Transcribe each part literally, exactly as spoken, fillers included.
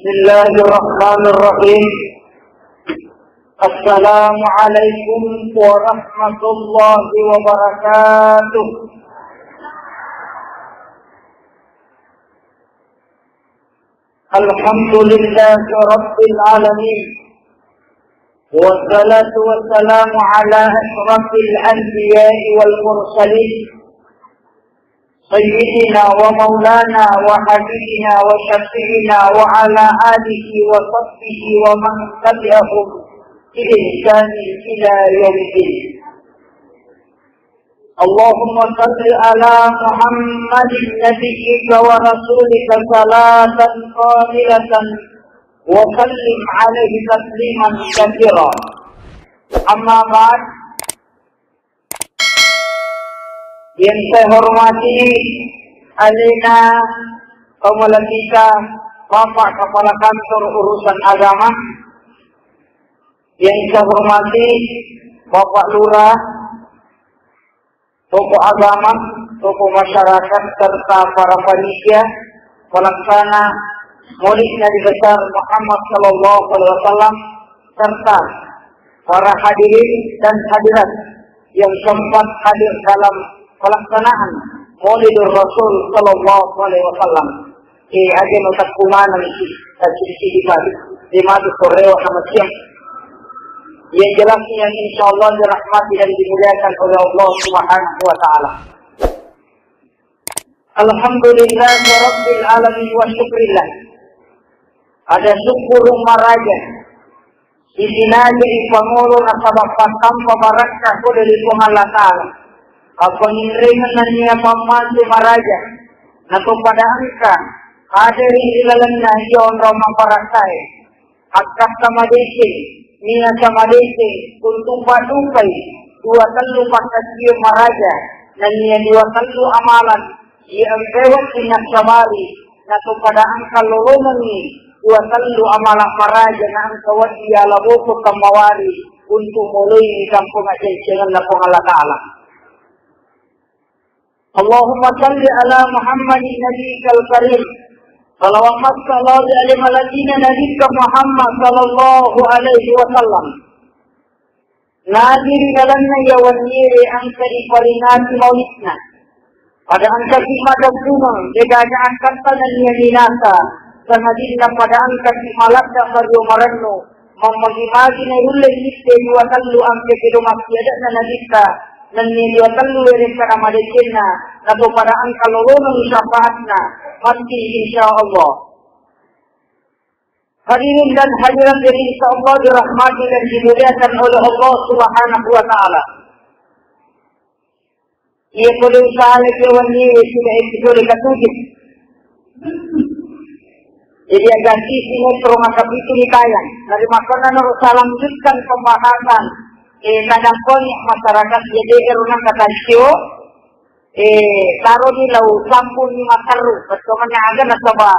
بسم الله الرحمن الرحيم. السلام عليكم ورحمة الله وبركاته. الحمد لله رب العالمين، والصلاة والسلام على أشرف الأنبياء والمرسلين، سيدنا ومولانا وحبيبنا وشفيعنا وعلى آله وصحبه ومن تبعهم بإحسان إلى يوم الدين. اللهم صل على محمد نبيك ورسولك صلاة كاملة وسلم عليه تسليما كثيرا. أما بعد، yang saya hormati alena pamala kita, Bapak Kepala Kantor Urusan Agama, yang saya hormati Bapak Lurah, tokoh agama, tokoh masyarakat, serta para panitia pelaksana Maulid Nabi Besar Muhammad Sallallahu Alaihi Wasallam, serta para hadirin dan hadirat yang sempat hadir dalam pelaksanaan Maulidur Rasul Sallallahu Alaihi Wasallam. Eh, aja no takku maneng si, tak sidi-sidi kali. Di madu korewa sama siang. Yang jelasnya, insya Allah, dirahmati dan dimuliakan oleh Allah Subhanahu wa Ta'ala. Alhamdulillah Rabbil Alamin wa syukrillah. Ada syukur maraja. Isinajari pangolo nasaba pattampa barakka ko dari Puang Allah Ta'ala. Apa nginrengeng nania pammantu maraja. Nato pada engka haderi ilalenna iya onrong mabarakkae. Akkatta madeceng, niasa madeceng, untu paddukai dua tellu pakkasiwiang maraja, nennia dua tellu amalan iya engkae wedding nassabari, nato pada engka lolongengngi dua tellu amalan maraja na engka wedding yala boko tammawari untu moloi kampong ajjancengenna Puang Allah Ta'ala. Allahumma salli ala Muhammadin nabiyikal karim. Salawat massalawa alaihi ala nabikka Muhammad sallallahu alaihi wasallam. Nabi ri lalenna iya wenniewe engka riparingati maulidna. Pada engkasi maddaggungeng, degaga akkatta nennia minasa, sangadinna pada engkasi maladda mario marennu, mammagi-magi naulle nitte dua tellu ampe kedo massiade'na nabitta, nennia dua tellu werekkana madecenna, nato pada engka lolongengngi syafaatna, matti insya Allah. Hadirin dan hadirat yang insya Allah dirahmati dan dimuliakan oleh Allah Subhanahu wa Ta'ala. Iya pole usaha lagi wenni sudah episode ketujuh. Jadi agak sisi metro maka itu ditayang. Dari makanya harus saya lanjutkan pembahasan. Eh, kadang koni masyarakat jadi eruna kata sio. Eh, taro di lau sampun ni materru. Pertama aga nasaba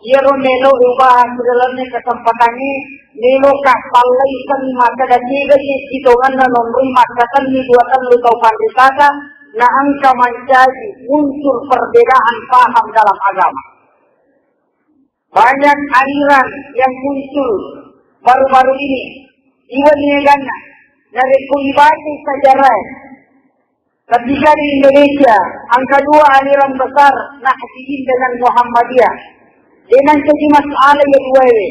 iyaro melo ubah di dalamnya kesempatannya melo ka pallai seni makkeda tega ni sitonganna nonroi makkatenni dua tellu tau panritata na engka mancaji muncul perbedaan paham dalam agama. Banyak aliran yang muncul baru-baru ini. Iwa nieganna narekko ibaca sejarah Ketika di Indonesia, angka dua aliran besar Nahdiyin dengan Muhammadiyah. Dengan jadi masalah yang dua ini.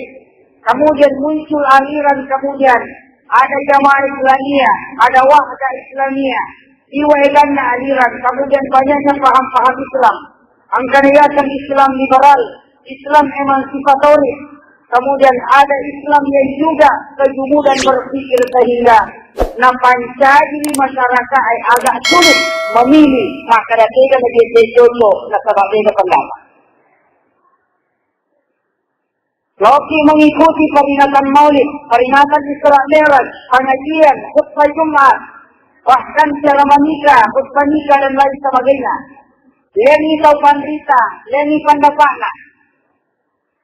Kemudian muncul aliran, kemudian ada Jamaah Islamiyah, ada Wahdah Islamiyah. Dua eganna aliran, kemudian banyaknya paham-paham Islam. Angkana yaseng Islam liberal, Islam emansipatoris, kemudian ada Islam yang juga kejumu dan berpikir sehingga napancaji masyarakat ai agak sulit memilih makkeda tega lebih cocok nasaba beda pendapat. Loki mengikuti peringatan Maulid, peringatan Isra Mi'raj, pengajian, khutbah Jumat, bahkan ceramah nikah, khutbah nikah dan lain sebagainya. Lengi tau panrita, lengi pandapa'na.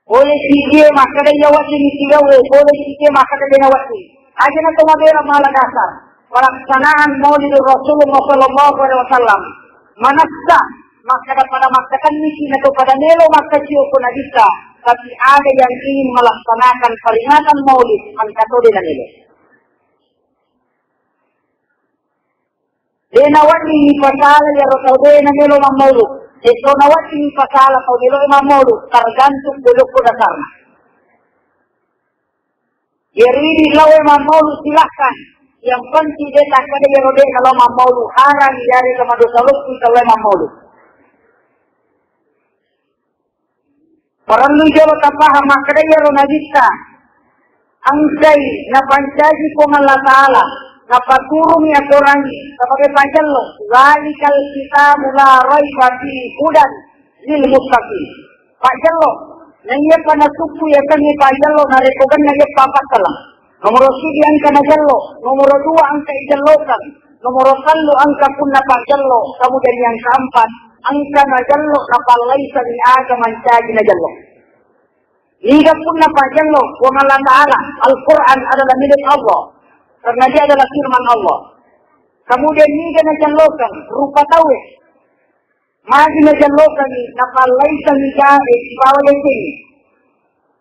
Boleh sijie makkeda iya wedding sigawe, boleh sijie makkeda dena wedding. Aja na tau mabela mala dasar. Pelaksanaan Maulid Rasulullah sallallahu alaihi wasallam. Manessa makkeda pada makkatenni si nato pada melo makkacio ko nabitta. Tapi ada yang ingin melaksanakan peringatan Maulid, engka to de namelo. De nawedding ipasala iyaro tau de namelo mammaulud. De to nawedding ipasala tau melo mammaulud, tergantung bolokko dasarna. Iyaro idi lao mammaulud, silahkan. Yang penting de takkeda iyaro de nalo mammaulud, harang iyarega madosa loppu kalau mammaulud. Parellu jolo tapaham makkeda iyaro nabitta engkai napancaji Puang Allah Ta'ala, napaturungi akorangnge sebagai pajjello, "Zalikal kitabu la raiba fihi hudan lil muttaqin." Pajjello, naiya pa nasukku yasengnge pajjello narekko genna iyeppa pattala. Nomoro siji engka najello, nomoro dua engka ijellokang, nomoro tellu engka punna pajjello, kemudian yang keempat engka najello napallaisangi aga mancaji najello. Niga punna pajjello, Puang Allah Ta'ala, Al-Quran adalah milik Allah, karena dia adalah firman Allah. Kemudian niga najellokang, rupa tauwe. Magi najellokangngi, napallaisangngi jae sibawa yasengnge.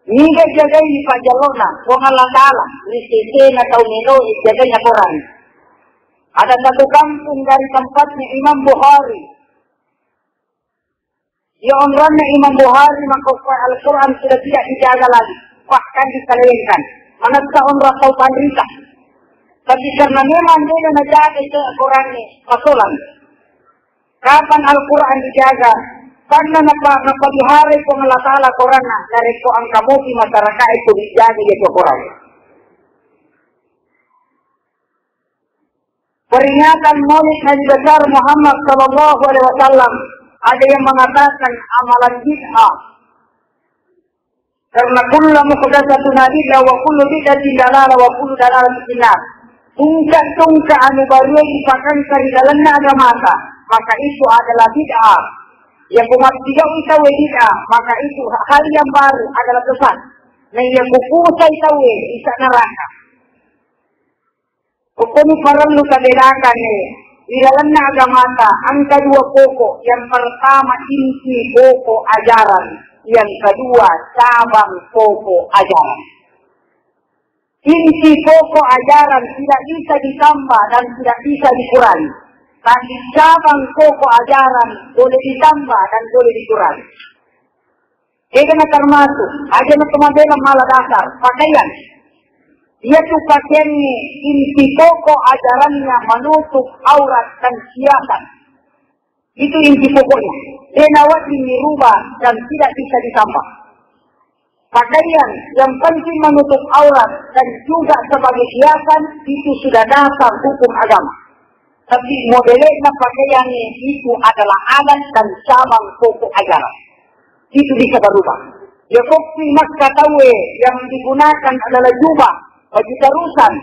Niga jagaini pajjellona Puang Allah Ta'ala ri sesena tau meloe jagai akorangnge. Ada satu kampung dari tempatnya Imam Bukhari. Iya onronna Imam Bukhari makkokkoe Al-Quran sudah tidak dijaga lagi, bahkan diselewengkan. Manessa onrong tau panrita. Tapi karena memang de najaga itu akorangnge, pasolang. Kapan Al-Quran dijaga? Tanna napa-, napaliharai Puang Allah Ta'ala akoranna, narekko engka mopi masyarakat itu dijaga iya tu akoranna. Peringatan Maulid Nabi besar Muhammad sallallahu alaihi wasallam, ada yang mengatakan amalan bid'ah. Karena kullu muhdatsatin bid'ah wa kullu bid'atin dalalah wa kullu dalalatin finnar. Tungka-tungka anu barue ipakangka ri lalenna agamata, maka itu adalah bid'ah. Yako mappigau'i tauwe bid'ah, maka itu hal yang baru adalah sesat. Na yako pusai tauwe, isa neraka. Pokoknya parellu tabedakan, eh. Di dalamnya agamata, engka dua pokok. Yang pertama, inti pokok ajaran. Yang kedua, cabang pokok ajaran. Inti pokok ajaran tidak bisa ditambah dan tidak bisa dikurangi. Tapi cabang pokok ajaran boleh ditambah dan boleh dikurangi. Ega na termasuk, aja na temabela mala dasar, pakaian. Iya tu pakaiannya inti pokok ajarannya menutup aurat dan hiasan. Itu inti pokoknya. Denawa ini rubah dan tidak bisa ditambah. Pakaian yang penting menutup aurat dan juga sebagai hiasan itu sudah dasar hukum agama. Tapi modelnya pakaiannya itu adalah adat dan cabang pokok ajaran. Itu bisa berubah. Ya, kopi Makkah tahu, eh, yang digunakan adalah jubah, baju terusan.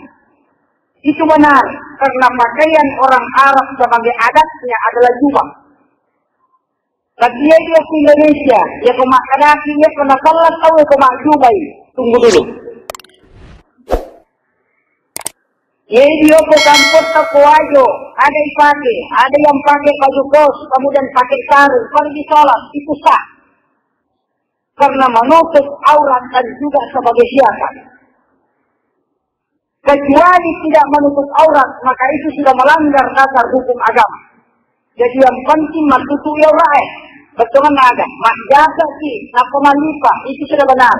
Itu benar, karena pakaian orang Arab sebagai adatnya adalah jubah. Tapi iya dia ke Indonesia, ya, ko makkadaki, ya, ko nasallat tau, ya, ko majjubai. Tunggu dulu. Iya dia ko kampung tau ko ajo, ada yang pakai, ada yang pakai baju kos, kemudian pakai sarung, pergi sholat, itu sah. Karena menutup aurat dan juga sebagai hiasan. Kecuali tidak menutup aurat, maka itu sudah melanggar dasar hukum agama. Jadi yang penting matutup ya aurat, eh. Betul kan ada? Mak jasa sih, napa malipa, itu sudah benar.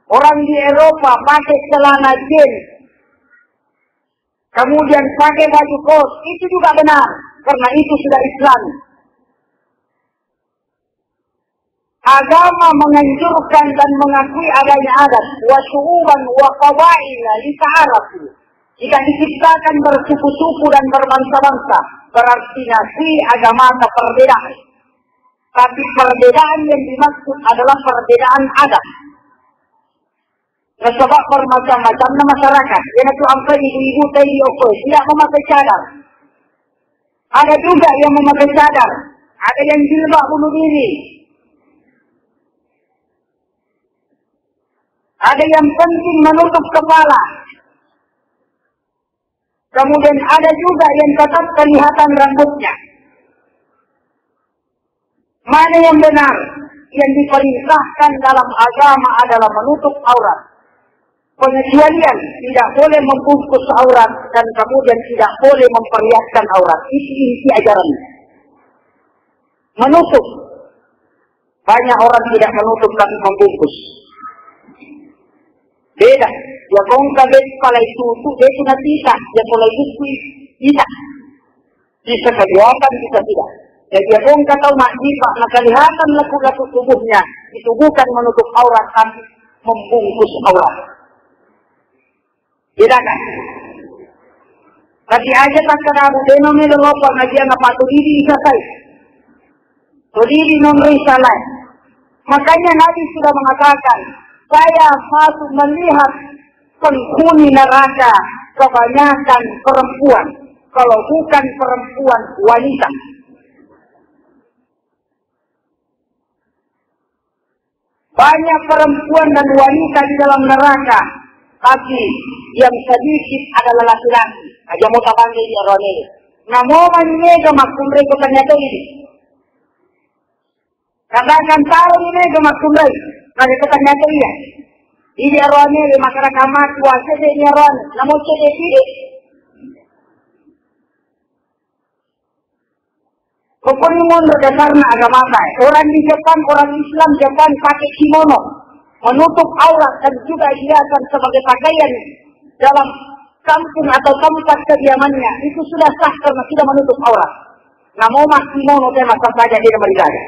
Orang di Eropa pakai celana jeans, kemudian pakai baju kos, itu juga benar, karena itu sudah Islam. Agama menganjurkan dan mengakui adanya adat, wa syu'uban wa qabaila lita'arafu. Jika diciptakan bersuku-suku dan berbangsa-bangsa, berarti ngakui agama atau perbedaan. Tapi perbedaan yang dimaksud adalah perbedaan adat. Nasaba bermacam-macamnya masyarakat. Iyanatu ampai ibu-ibu tadi okko, tidak memakai cadar. Ada juga yang memakai cadar. Ada yang jilbab bunuh diri. Ada yang penting menutup kepala. Kemudian ada juga yang tetap kelihatan rambutnya. Mana yang benar? Yang diperintahkan dalam agama adalah menutup aurat. Pengecualian, tidak boleh membungkus aurat dan kemudian tidak boleh memperlihatkan aurat. Itu inti ajaran. Menutup. Banyak orang tidak menutup tapi membungkus. Beda. Ya kongka bet palai tutu, bet natita. Ya palai tutu ita. Bisa kegiatan, bisa tidak. Jadi ya kongka tau majjipa, nah kelihatan laku-laku tubuhnya. Itu bukan menutup aurat, tapi membungkus aurat. Bedakan. Tapi aja tak kena budeno melo lopa ngajian apa tu diri bisa sai. Todiri nonroi salai. Makanya Nabi sudah mengatakan, "Saya masuk melihat penghuni neraka kebanyakan perempuan. Kalau bukan perempuan, wanita." Banyak perempuan dan wanita di dalam neraka, tapi yang sedikit adalah laki-laki. Aja mau tabang di arone. Namo mani mega makkunrai ko ternyata ini. Katakan tahu ini mega makkunrai. Maka ternyata iya. Ini arone, maka kamar kuasa ini arone. Namo cedek ini. Pokoknya monro dasarna agamata. Orang di Jepang, orang Islam Jepang pakai kimono, menutup aurat dan juga hiasan sebagai pakaian dalam kampung atau tempat kediamannya. Itu sudah sah karena sudah menutup aurat. Namo mah kimono tema saja dia merilaga.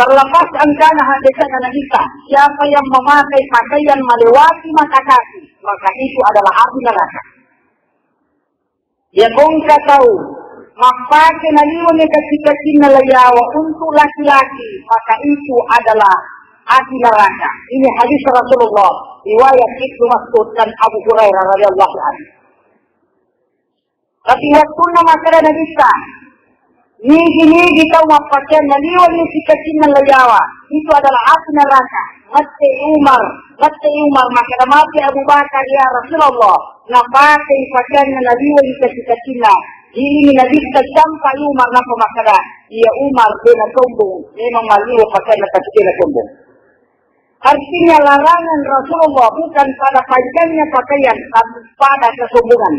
Terlepas engkana hadisnya kita, siapa yang memakai pakaian melewati mata kaki, maka itu adalah api neraka. Ya kongka tau mappake naliwengi kacci-kaccinna layawa untuk laki-laki, maka itu adalah api neraka. Ini hadis Rasulullah, riwayat Ibnu Mas'ud dan Abu Hurairah radhiyallahu anhu. Tapi wettunna makkeda Nabitta, nigi-nigi tau mappakeang naliwengi kacci-kaccinna layawa, itu adalah api neraka. Mette Umar, mette Umar, makkeda mappi Abu Bakar, "Ya Rasulullah, napakei pakeanna naliwengi kacci-kaccinna." Gilingi Nabitta, campai Umar, nappa makkeda, "Iya Umar, de nasombong, memang maliwe pakeanna tapi de nasombong." Artinya larangan Rasulullah bukan pada panjangnya pakaian, tapi pada kesombongan.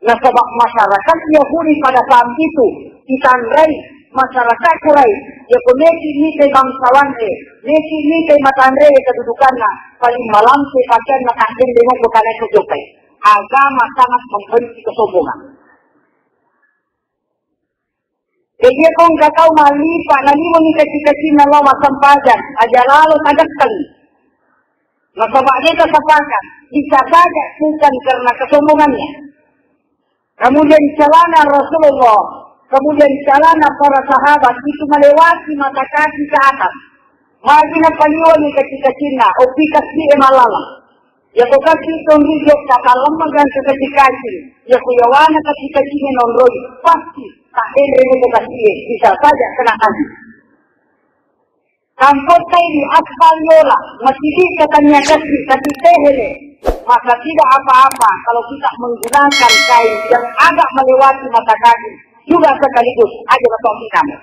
Nasaba masyarakat Yahudi pada saat itu ditanrai masyarakat Quraisy, ya ko meki mitai bangsawan e, meki mitai matanre kedudukanna, paling malampe pakaianna takdende moko tanai kejokai. Agama sangat membenci kesombongan. Jadi kongka tau malipa naliwengi kacci-kaccinna lao massempajang, aja lalo tagetteng. Nasaba de tasepakat, bisa saja bukan karena kesombongannya. Kemudian celana Rasulullah, kemudian celana para sahabat itu melewati mata kaki ke atas. Magi napaliwengi kacci-kaccinna, opi kasi'e malala. Yako kacci tonri jokka tallemmegang ke kacci-kacci, yako yawana kacci-kaccinna nonroi, pasti tak denre ko kasi'e, bisa saja kena kaki. Kampottai di aspal yola, masigi katanya kacci, kacci tehele, maka tidak apa-apa kalau kita menggunakan kain yang agak melewati mata kaki, juga sekaligus aja lepas kamu.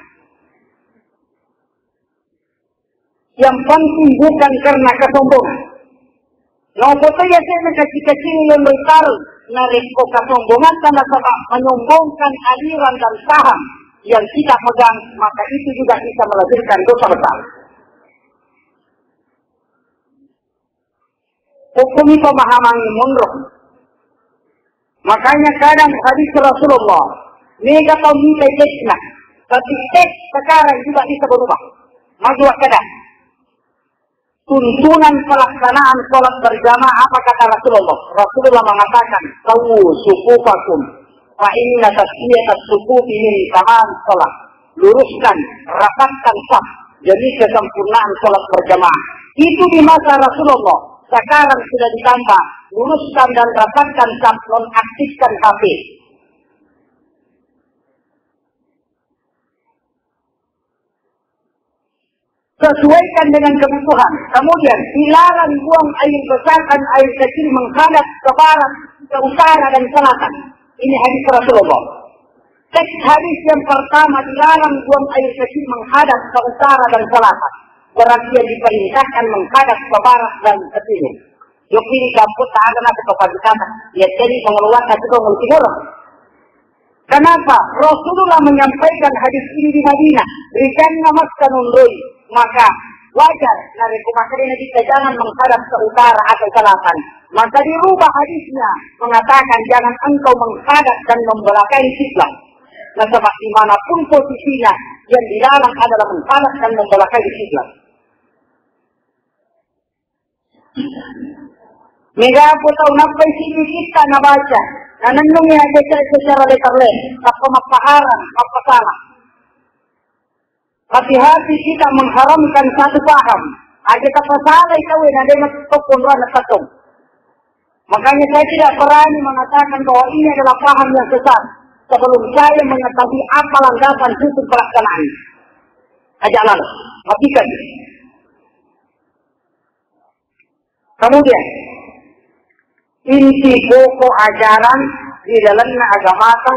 Yang penting bukan karena kesombongan. Naopo to yasenna kacci-kacci yang bertarung, narekko kesombongan karena sebab menyombongkan aliran dan paham yang kita pegang, maka itu juga bisa melahirkan dosa besar. Hukumi pemahaman monro. Makanya kadang hadis Rasulullah, mega tau minta tesna, tapi tes sekarang juga bisa berubah. Maju kadang. Tuntunan pelaksanaan sholat berjamaah, apa kata Rasulullah? Rasulullah mengatakan, "Sawu sufufakum, fa inna taswiyatas sufufi min tamam sholat." Luruskan, rapatkan saf demi kesempurnaan sholat berjamaah. Itu di masa Rasulullah. Sekarang sudah ditambah, luruskan dan rapatkan saf, nonaktifkan H P. Sesuaikan dengan kebutuhan. Kemudian dilarang buang air besar dan air kecil menghadap ke barat, ke utara dan selatan. Ini hadis Rasulullah. Teks hadis yang pertama dilarang buang air kecil menghadap ke utara dan selatan. Berarti yang diperintahkan menghadap ke barat dan ke timur. Joki di kampus tak ada nak kepada kita. Ya, jadi pengeluar satu ke timur. Kenapa? Rasulullah menyampaikan hadis ini di Madinah. Ricanna makkanunroi. Maka wajar narekko makkedai Nabitta jangan menghadap ke utara atau selatan. Maka dirubah hadisnya, mengatakan jangan engkau menghadap dan membelakangi kiblat. Nasaba dimanapun posisinya, yang dilarang adalah menghadap dan membelakangi kiblat. Mega ko tau nappai sini kita nabaca, nanennungi aja secara letterless, tappa mappaharang, mappasalah. Hati-hati kita mengharamkan satu paham. Aja tapasalai kau yang ada yang tokon rana tatong. Makanya saya tidak berani mengatakan bahwa ini adalah paham yang sesat sebelum saya mengetahui apa landasan hukum pelaksanaan. Aja lalu, hatikan. Kemudian, inti pokok ajaran di dalamnya agamata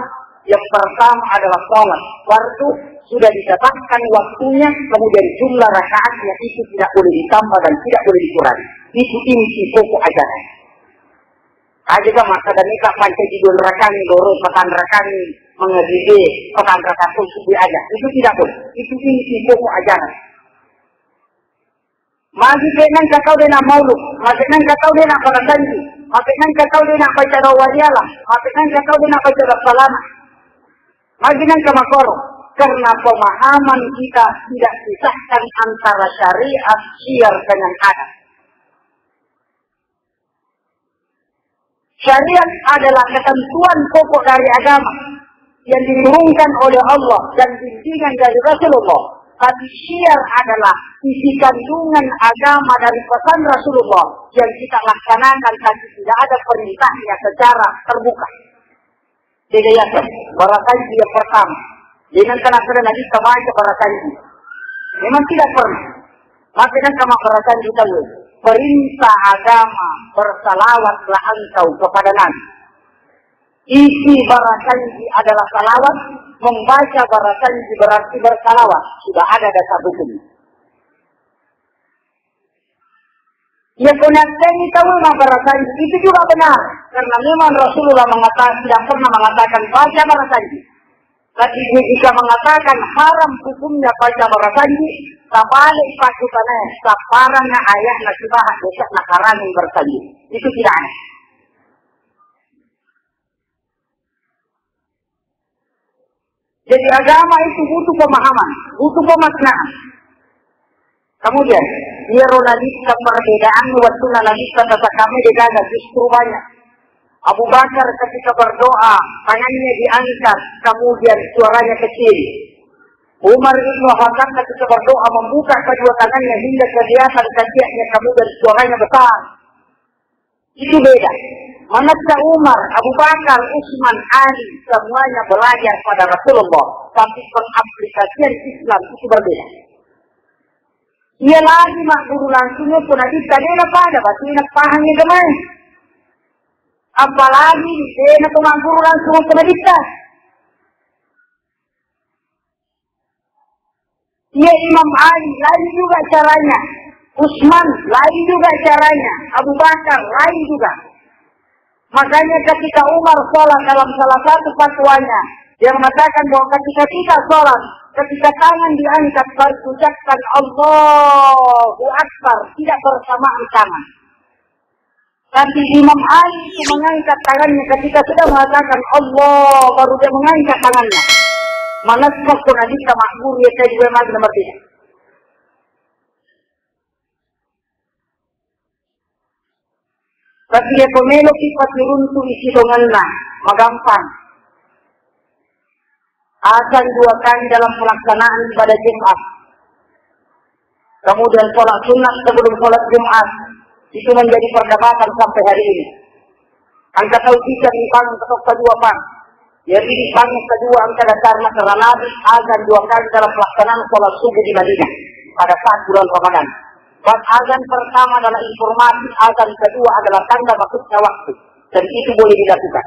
yang pertama adalah sholat fardu, sudah ditetapkan waktunya, kemudian jumlah rakaatnya itu tidak boleh ditambah dan tidak boleh dikurangi. Itu inti pokok ajaran. Aja kan maka dan kita panca di dua rakaat, dua rakaat, mengaji, petang rakaat subuh aja. Itu tidak boleh. Itu inti pokok ajaran. Magi penang ka tau dena maulud, magi nang ka tau dena barasanji, magi nang ka tau dena baca doa wariala, magi nang ka tau dena baca doa salama. Magi nang ka makoro, karena pemahaman kita tidak pisahkan antara syariat syiar dengan adat. Syariat adalah ketentuan pokok dari agama yang diturunkan oleh Allah dan bimbingan dari Rasulullah. Tapi syiar adalah isi kandungan agama dari pesan Rasulullah yang kita laksanakan, tapi tidak ada perintahnya secara terbuka. Jadi ya, barasanji yang pertama. Jadi nang kena pernah Nabitta baca barasanji. Memang tidak pernah. Maka nang kama barasanji tahu. Perintah agama, bersalawatlah engkau kepada Nabi. Isi barasanji adalah salawat, membaca barasanji berarti bersalawat. Sudah ada dasar hukumnya. Ya, ko nakkani tau mabbarasanji, itu juga benar. Karena memang Rasulullah mengatakan, tidak pernah mengatakan baca barasanji. Tapi dia jika mengatakan haram hukumnya baca barasanji, tabalik pakutannya, saparanna ayatna sibaha, besok nak haram barasanji. Itu tidak ada. Jadi agama itu butuh pemahaman, butuh pemaknaan. Kemudian, iyaro Nabitta perbedaan waktu Nabitta tata kami degaga justru banyak. Abu Bakar ketika berdoa, tangannya diangkat, kemudian suaranya kecil. Umar ibnu Khattab ketika berdoa membuka kedua tangannya hingga kelihatan ketiaknya, kemudian suaranya besar. Itu beda. Manessa Umar, Abu Bakar, Utsman, Ali, semuanya belajar pada Rasulullah, tapi pengaplikasian Islam itu berbeda. Iya lagi magguru langsung itu Nabitta, dena pada, berarti dena paham itu mai. Apalagi dena magguru langsung itu Nabitta. Iya, Imam Ali, lain juga caranya. Utsman, lain juga caranya. Abu Bakar, lain juga. Makanya ketika Umar sholat dalam salah satu fatwanya, dia mengatakan bahwa ketika kita sholat, ketika tangan diangkat, baru ucapkan Allahu Akbar, tidak bersamaan tangan. Tapi Imam Ali itu mengangkat tangannya ketika sudah mengatakan Allah, baru dia mengangkat tangannya. Manessa ko Nabitta magguru ya, saya juga maju nomor tiga. Tapi ya, ko melo ki paturuntu isi donganna, magampang. Azan dua kali dalam pelaksanaan ibadah Jumat. Kemudian sholat sunat sebelum sholat Jumat. Itu menjadi perdebatan sampai hari ini. Engka tau kita di bangun ketok kedua, Pak. Jadi di bangun kedua engka dasarna karena Nabi azan dua kali dalam pelaksanaan sholat subuh di Madinah pada saat bulan Ramadan. Bab azan pertama adalah informasi, azan kedua adalah tanda masuknya waktu. Dan itu boleh dilakukan.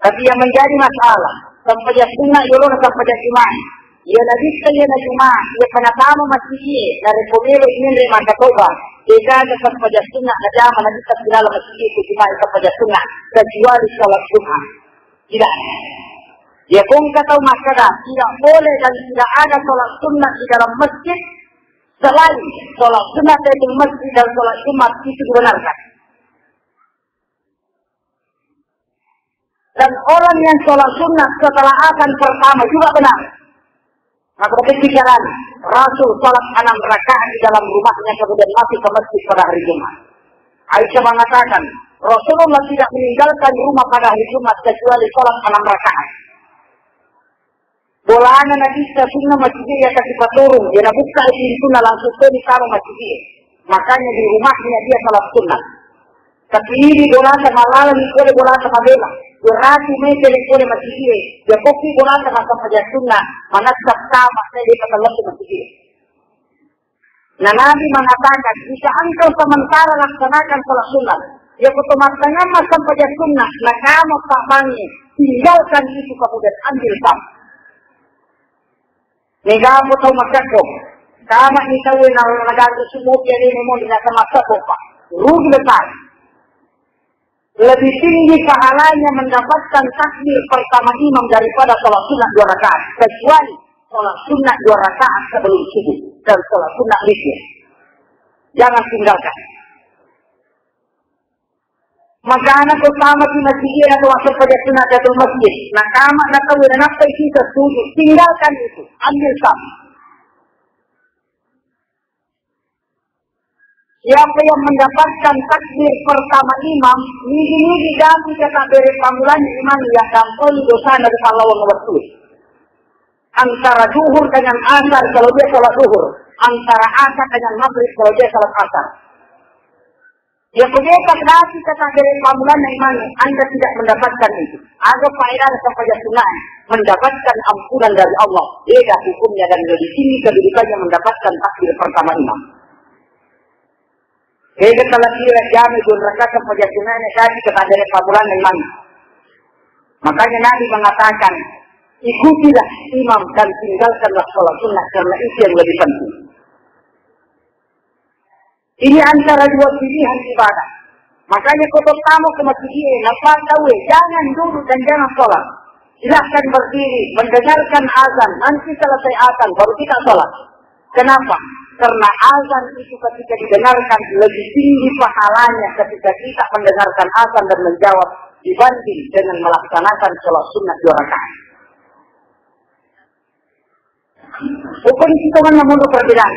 Tapi yang menjadi masalah, sempajang sunna yolona sempajang Jumat. Iya nabitta iya na Jumat, iya panatama masjid iya, narekko melo inenre maka toba, degaga sempajang sunna najama nabitta silala masjid ke Jumat sempajang sunna, kecuali sholat Jumat. Tidak. Ya kongka tau makkada, tidak boleh dan tidak ada sholat sunnah di dalam masjid selain sholat sunnah tahiyatul masjid dan sholat Jumat itu dibenarkan. Dan orang yang sholat sunnah setelah azan pertama juga benar. Maka berarti bicara Rasul sholat enam rakaat di dalam rumahnya kemudian masuk ke masjid pada hari Jumat. Aisyah mengatakan, Rasulullah tidak meninggalkan rumah pada hari Jumat kecuali sholat enam rakaat. Bolana nabitta sunna masjid iya kasi paturung, dia nabuka pintunna langsung toni tama masjid. Makanya di rumahnya dia sholat sunnah. Tapi ini bolata malaleng, ini boleh bolata mabela. Berarti mereka ini boleh masjid. Dia kopi bolata masa pajak sunnah, manasab tama saya dia kata masjid. Nah, Nabi mengatakan, jika engkau sementara laksanakan sholat sunnah, ya kutumattangan masa pajak sunnah, nah kamu tak bangi, tinggalkan itu kemudian ambil saf. Nega apa tau masyarakat? Kama ni tau yang nagari semua dia ini mau dengan sama siapa? Rugi besar. Lebih tinggi pahalanya mendapatkan takbir pertama imam daripada sholat sunnah dua rakaat, kecuali sholat sunnah dua rakaat sebelum subuh dan sholat sunnah witir. Jangan tinggalkan. Maka anak utama di masjid atau masuk pada sunat jatuh masjid. Nah, kama na tahu dan apa itu setuju. Tinggalkan itu. Ambil saf. Siapa yang mendapatkan takbir pertama imam, nigi-nigi ganti kata beri pamulan imam yang gampang dosa dari pahlawan waktu. Antara duhur dengan asar kalau dia sholat duhur, antara asar dengan maghrib kalau dia sholat asar. Ya, kemudian berarti kata beri pamulan imam, Anda tidak mendapatkan itu. Ada faedah sampai sunnah mendapatkan ampunan dari Allah. Beda hukumnya dan lebih tinggi kedudukannya mendapatkan takbir pertama imam. Kega telah kira jami dua rakaat pajak sunahnya tadi kepada pamulan memang. Makanya Nabi mengatakan, ikutilah imam dan tinggalkanlah sholat sunnah karena itu yang lebih penting. Ini antara dua pilihan ibadah. Makanya kau pertama ke masjid ini, nampak tahu, eh, jangan duduk dan jangan sholat. Silahkan berdiri, mendengarkan azan. Nanti selesai azan, baru kita sholat. Kenapa? Karena azan itu ketika didengarkan lebih tinggi pahalanya ketika kita mendengarkan azan dan menjawab dibanding dengan melaksanakan sholat sunnah dua rakaat. Hukum itu kan namun perbedaan.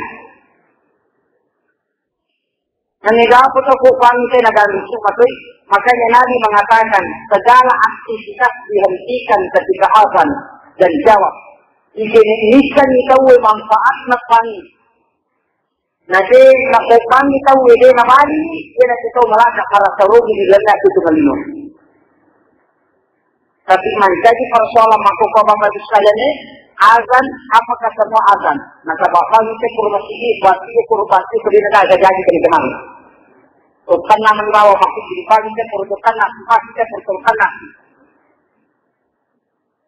Naniga apa tau ko pangke na galusu matoi. Makanya Nabi mengatakan, segala aktivitas dihentikan ketika azan dan jawab. Ike ni nisan ni tau manfaat na pangi. Na de na ko pangi tau de na bali, de na tau malaka para sarogi di lella itu malino. Tapi mancaji persoalan makkokko Bapak Ibu sekalian, eh, azan, apakah semua azan? Nasaba pagi ke kurma sigi, buat sigi kurma sigi, kebina gaga jadi kali kemang. Tukang nama bawa masuk di pagi ke kurma tukang nasi, pagi ke kurma tukang nasi.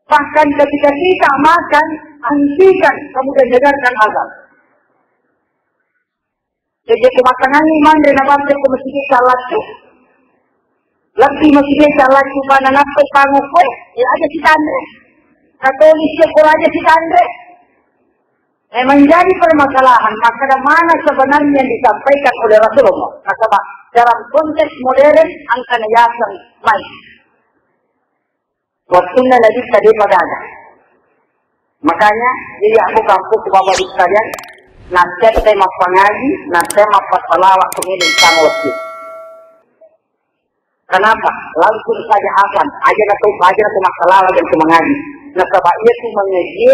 Bahkan ketika kita makan, hentikan, kemudian dengarkan azan. Jadi, kumatangangi manre na bante ko masigi salatu. Lebbi masigi salatu bana nappe pangu koe, ya aja sitanre. Katolik sekolah aja sitanre. Eh, menjadi permasalahan, maka mana sebenarnya yang disampaikan oleh Rasulullah? Nasaba dalam konteks modern, angkana yaseng mai. Wettunna Nabitta depa gaga. Makanya, iya aku kampung ke Bapak Ibu sekalian, nanti saya mappangaji, nanti saya mappasalawat ke ini sama waktu. Kenapa? Langsung saja azan, aja na tu, aja na tu masalawat dan tu mengaji. Nasaba iya tu mengaji,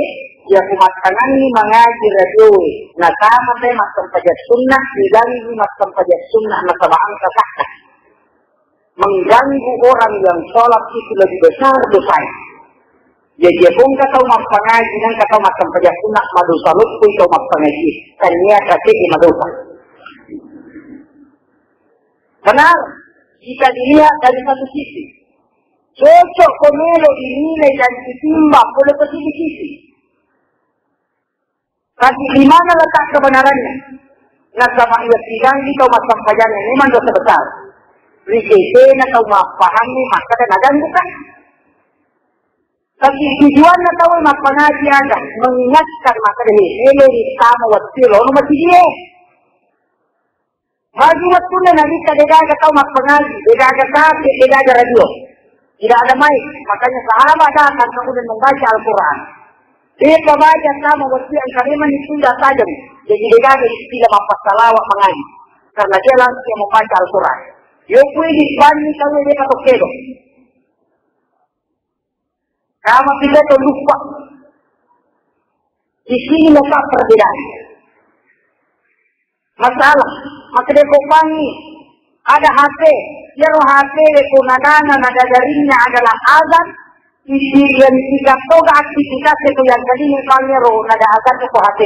ya aku matangangi mengaji radio. Nah, sama saya makan pajak sunnah, bilangi makan pajak sunnah, nasaba angka sakka. Mengganggu orang yang sholat itu lebih besar dosanya. Jadi, ya, kong kata umat pengaji, dan kata umat sempajak sunat, madosa lupui kau umat pengaji. Tania kata di madosa. Benar, jika dilihat dari satu sisi. Cocok ko melo dinilai dan ditimbang pole ko sisi-sisi. Tapi di mana letak kebenarannya? Nasaba iya sidang di tau massampajang memang dosa besar. Ri tetena tau mappahangngi maka dan ada bukan. Tapi tujuanna tau mappangaji aga mengingatkan maka dan melo ditama wettu lono masjid. Magi wettunna Nabitta degaga tau mappangaji, degaga tape, degaga radio. Tidak ada mic, makanya sahabat datang kemudian membaca Al-Quran. Depa baca sama wettu yang kalimat itu tidak tajam. Jadi degaga istilah mappassalawa mangaji. Karena dia langsung membaca Al-Quran. Yo kui di bani tahu dia patok kedo. Kama kita tuh lupa. Di sini letak perbedaan. Masalah, makkeda ko pangi ada H P, iyaro H P ko nadana nadadarinna adalah azan, isi yang tiga toga aktivitas itu yang tadi pangero nada azan ko H P.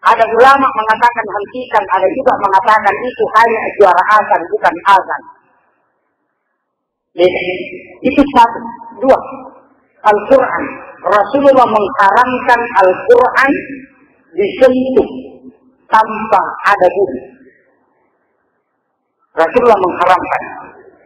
Ada ulama mengatakan hentikan, ada juga mengatakan itu hanya suara azan, bukan azan. Jadi, itu satu. Dua, Al-Quran. Rasulullah mengharamkan Al-Quran disentuh tanpa ada guru. Rasulullah mengharamkan.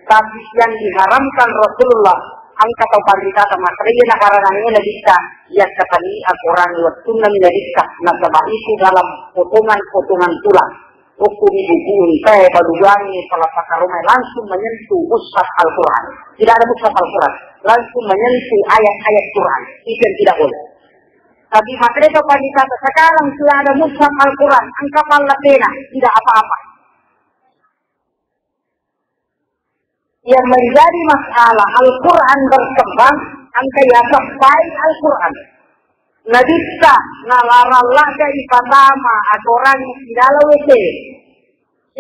Tapi yang diharamkan Rasulullah, engka tau panritata makkeda iya naharangangnge Nabitta, iya katani Al-Quran wettunna Nabitta, nasaba itu dalam potongan-potongan tulang. Hukum buku untae balugangi pala pakaromai langsung menyentuh mushaf Al-Quran. Tidak ada mushaf Al-Quran. Langsung menyentuh ayat-ayat Quran. Itu yang tidak boleh. Tapi makkeda panritata sekarang sudah ada mushaf Al-Quran, engka palla pena, tidak apa-apa. Yang menjadi masalah Al-Quran berkembang, engka yaseng file Al-Quran. Nabitta nalarang ladde ipatama akorangnge ri dalam W C.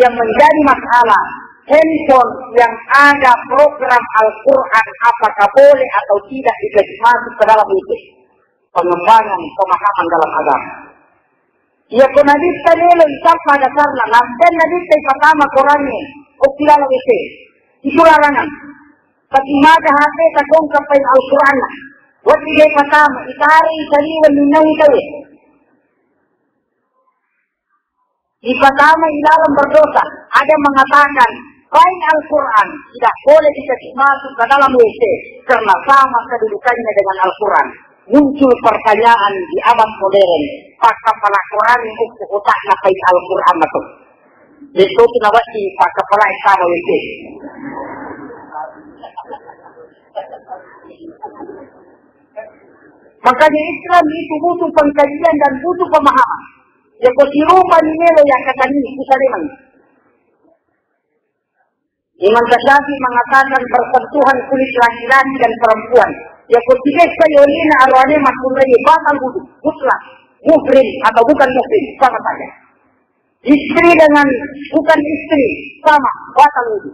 Yang menjadi masalah, handphone yang ada program Al-Quran apakah boleh atau tidak dikasih masuk ke dalam W C? Pengembangan pemahaman dalam agama. Iya ko Nabitta melo isappa dasarna, naseng Nabitta ipatama korangnge, okki laleng W C. Itu larangan. Tapi maka H P takongkappai Al-Quranna. Wedding ipatama, itare isaliweng ninnawi tauwe. Ipatama ilalang berdosa. Ada mengatakan, file Al-Quran tidak boleh dikasih masuk ke dalam W C karena sama kedudukannya dengan Al-Quran. Muncul pertanyaan di abad modern, pakkapala Quran itu otakna file Al-Quran itu. Itu tu nawati pakkapala sama W C. Makanya Islam itu butuh pengkajian dan butuh pemahaman. Ya, ko sirupani melo ya katani, kusaleman. Imam Tasyafi mengatakan bersentuhan kulit laki-laki dan perempuan. Ya, ko tiga saya olina arwane makunrai batal wudu, mutlak. Muhrim atau bukan muhrim, sama saja. Istri dengan bukan istri, sama, batal wudu.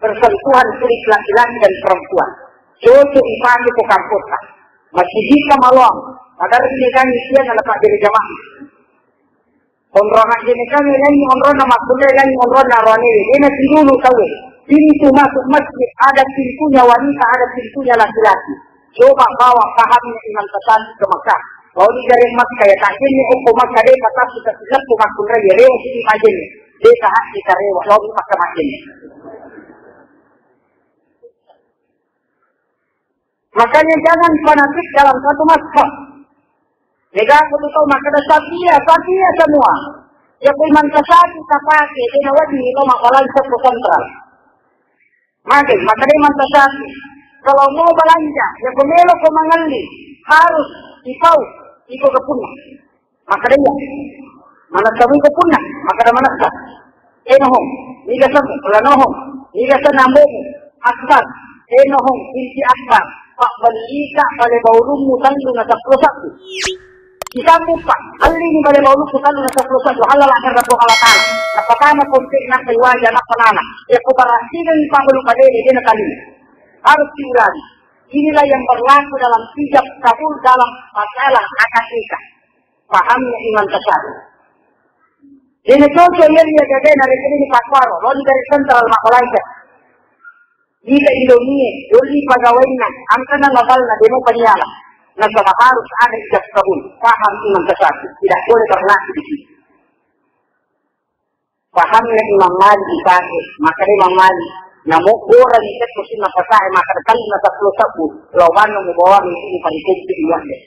Bersentuhan kulit laki-laki dan perempuan. Cocok dipakai ke kampus. Masih kita maluang. Padahal ini kan isian ala Pak Diri Jamaah. Onrong aja ini kan ini onrong nama kuliah ini onrong narwani. Ini nanti dulu tahu. Pintu masuk masjid ada pintunya wanita, ada pintunya laki-laki. Coba bawa pahamnya Imam Tasyafi ke Mekah. Kalau di dari Mekah ya, tak ini okko Mekah deh, kata kita tidak tuh makunrai ya, rewa sini aja nih. Deh, tak kita rewa, lalu Mekah makin. Makanya jangan fanatik dalam satu mazhab. Mega aku tuh tahu makkeda Syafi'iyah, Syafi'iyah semua. Ya, kui Imam Tasyafi tapake, dia wajib itu mapalan satu sentral. Maka, makkeda Imam Tasyafi, kalau mau belanja, ya, ko melo ko mangelli, harus ipau, iko ke punna. Makkeda iya. Manessa muko punna, makkeda manessa. Enohong, niga sen lanohong, niga sen ambomu, akbar. Enohong, inti akbar. Pak bellika bale baulummu tellu na seppulo sabbu. Kisammu, Pak, allini bale baulummu tellu na seppulo sabbu, halal akan Rabbul Allah Ta'ala. Napatama kontek, nappai wajah, nappa nana. Ya, kubarasikan Pak belu padede, dena tali. Harus diulangi. Inilah yang berlaku dalam ijab kabul dalam masalah akad nikah. Pahamnya Imam Tasyafi. Jadi, cocok yang dia jaga dari sini di Pakuaro, lalu dari sentral Makolaica. Kita Indomie, doli pegawainya, angkana labalna, demo paniala. Nasaba harus ada ijab kabul. Paham Imam Syafi'i, tidak boleh berlaku di situ. Pahamna Imam Malik dipakai, maka Imam Malik, namo goreng itu sunna pasae, maka kali na sepuluh sabu, lawan mau bawa itu paling kecil deh.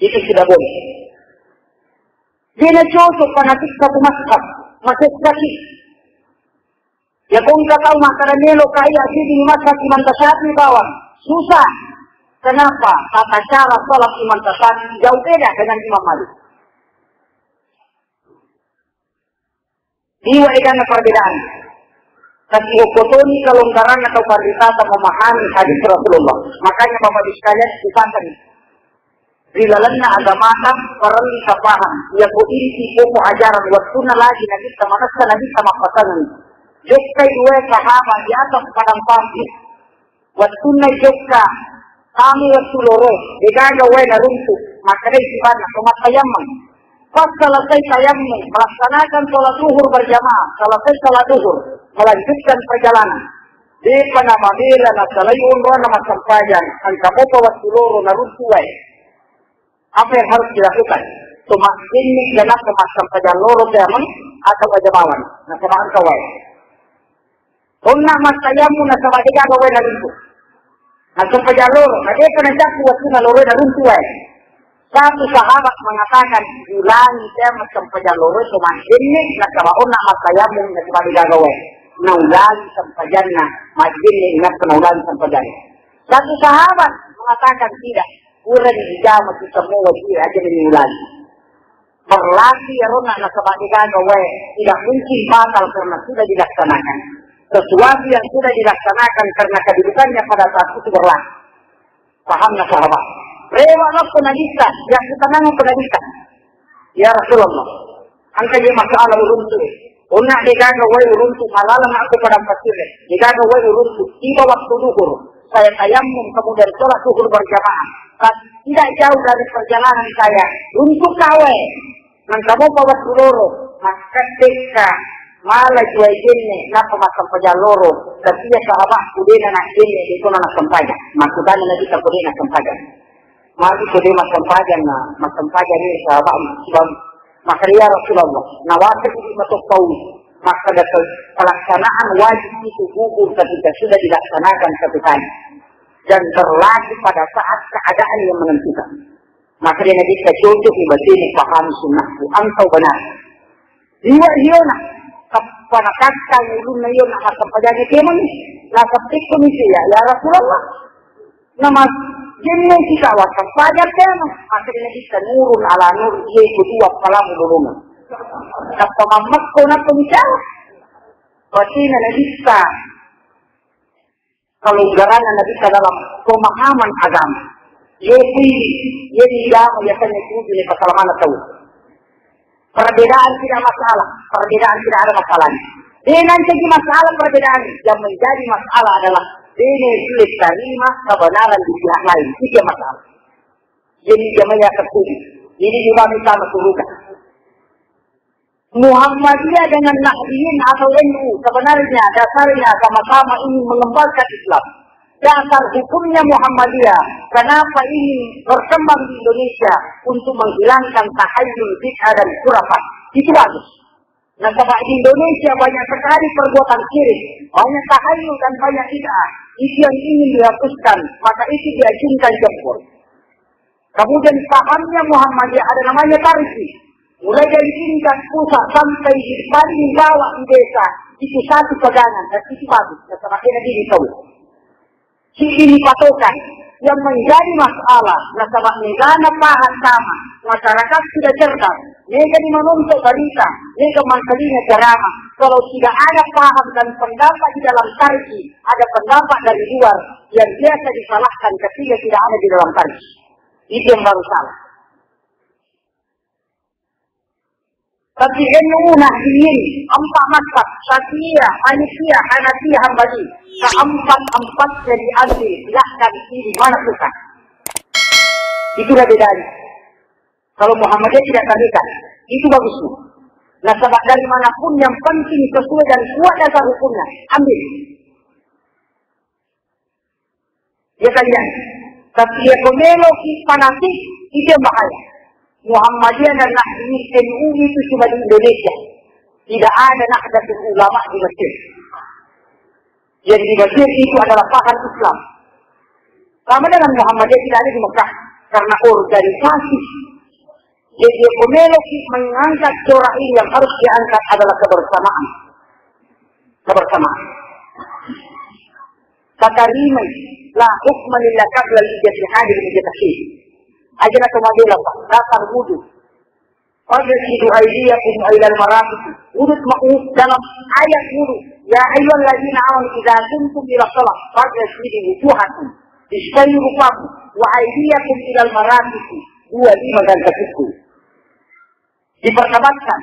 Itu sudah boleh. Dia cocok fanatik satu mazhab, masih sakit. Ya, kong ka tau makkeda melo ka iya sidi ni mazhab Imam Syafi'i bawang. Susah. Kenapa? Tata cara salat Imam Syafi'i jauh beda dengan Imam Malik. Dua egana perbedaan. Tapi hokotoni kelonggaran atau pariwisata memahami hadis Rasulullah. Makanya Bapak Ibu sekalian, di pasar ini. Ri lalenna agamata parellu tapahang, iyako inti pokok ajaran wettunna lagi Nabitta manessa, Nabitta mappasangengngi. Jokkai duwae sahaba di atas padang pasir. Wettunna jokka, tama wettu loro, degaga wae naruntu, makkedai sibawa to mattayammeng. Pas selesai tayammum, melaksanakan sholat zuhur berjamaah, selesai sholat zuhur, melanjutkan perjalanan. Depa namabela nasalai onronna massempajang, engka mopa wettu loro naruntu wae. Apa yang harus dilakukan? Cuma ini kenapa massempajang loro teameng atau ajamawan? Nasaba engka wae. Onna mattayammum nasaba degaga wae naruntu. Massempajang loro, na depa nacakku wettunna loro naruntu wae. Satu sahabat mengatakan, ulangi te massempajang loro cuma denne, nasaba onna mattayammum nasaba degaga wae. Naulangi sempajanna, majjenne inappa naulangi sempajanna. Satu sahabat mengatakan, tidak, kurang dijama kita semua wajib aja diulangi. Berlaku ya rona nasaba degaga wae, tidak mungkin batal karena sudah dilaksanakan. Sesuatu yang sudah dilaksanakan karena kedudukannya pada saat itu berlaku. Pahamna sahabat. Rewa apa Nabitta, ya kita nang apa Nabitta. Ya Rasulullah, engka je masalah uruntu. Onna degaga wae uruntu, malaleng aku padang pasir. Degaga wae uruntu, tiba waktu duhur. Saya tayammum kemudian sholat duhur berjamaah. Tapi tidak jauh dari perjalanan saya. Runtu kawe. Nangka mopa wettu loro, makkeddekka mala juai jenne, nappa massempajang loro, tapi iya sahabakku dena nak jenne, itu na massempajang. Maksudnya Nabitta ko dena sempajang. Magi ko dena massempajang, na massempajang ni sahabakmu, sebab makanya ya Rasulullah, nawasik di matok kau, maka pelaksanaan wajib itu gugur ketika sudah dilaksanakan satu kali dan berlaku pada saat keadaan yang menentukan. Maka dia Nabitta cocok ni batini paham sunnahku, engkau benar. Liwa liona, kappa nakatta ulunna iyo na massempajang kemeng, nasabikku misi ya, ya Rasulullah. Nama jenne kita wa sempajang kemeng, maka dia Nabitta nurun ala nur, iya itu dua palamu lolongan. Kappa mammekko na pembicara. Batini Nabitta kelonggaranna Nabitta dalam pemahaman agama. Iye kui, iye di agama biasanya itu di pasal mana tahu. Perbedaan tidak masalah, perbedaan tidak ada masalahnya. Dengan jadi masalah perbedaan, yang menjadi masalah adalah ini sulit terima kebenaran di pihak lain. Itu yang masalah. Jadi jamaah yang tertuju. Ini juga minta surga. Muhammadiyah dengan Nahdliyin atau N U sebenarnya dasarnya sama-sama ingin mengembalikan Islam. Dasar hukumnya Muhammadiyah, kenapa ingin berkembang di Indonesia untuk menghilangkan tahayyul, bid'ah dan khurafat. Itu bagus. Nasaba di Indonesia banyak sekali perbuatan syirik, banyak tahayyul dan banyak bid'ah. Itu yang ingin dihapuskan, maka itu diacungkan jempol. Kemudian pahamnya Muhammadiyah ada namanya tarji. Mulai dari tingkat pusat sampai di paling bawah di desa, itu satu pegangan dan itu bagus. Nasaba kena diri tahu. Si ini patokan yang menjadi masalah, nasaba negana paham sama, masyarakat sudah cerdas, mereka di menonton berita, mereka mengkalinga ceramah. Kalau tidak ada paham dan pendapat di dalam tarji, ada pendapat dari luar yang biasa disalahkan ketika tidak ada di dalam tarji. Itu yang baru salah. Tapi N U Nahdliyin, empat mazhab, Syafi'iyah, Hanifiyah, Hanafiyah, Hambali, keempat-empatnya diambil, silahkan pilih mana suka. Itulah bedanya. Kalau Muhammadiyah tidak tarikat, itu bagus tuh. Nasaba dari manapun yang penting sesuai dan kuat dasar hukumnya, ambil. Ya kan ya? Tapi ya ko meloki fanatik, itu yang bahaya. Muhammadiyah dan Nahdliyah itu cuma di Indonesia. Tidak ada Nahdlatul Ulama di Mesir. Yang di Mesir itu adalah paham Islam. Sama dengan Muhammadiyah tidak ada di Mekah. Karena organisasi. Jadi, yang meloki mengangkat corak ini yang harus diangkat adalah kebersamaan. Kebersamaan. Tatarimai, la hukma lillah qabla al-ijtihadi bil ijtihad. Aja na to mabela, Pak. Dasar wudu. Faghsilu aydiyakum ilal marafiq. Urut ma'u dalam ayat wudu. Ya ayyuhalladzina amanu idza qumtum ila shalah faghsilu wujuhakum. Bisai rupaku wa aydiyakum ilal marafiq. Dua lima gangka siku. Diperdebatkan.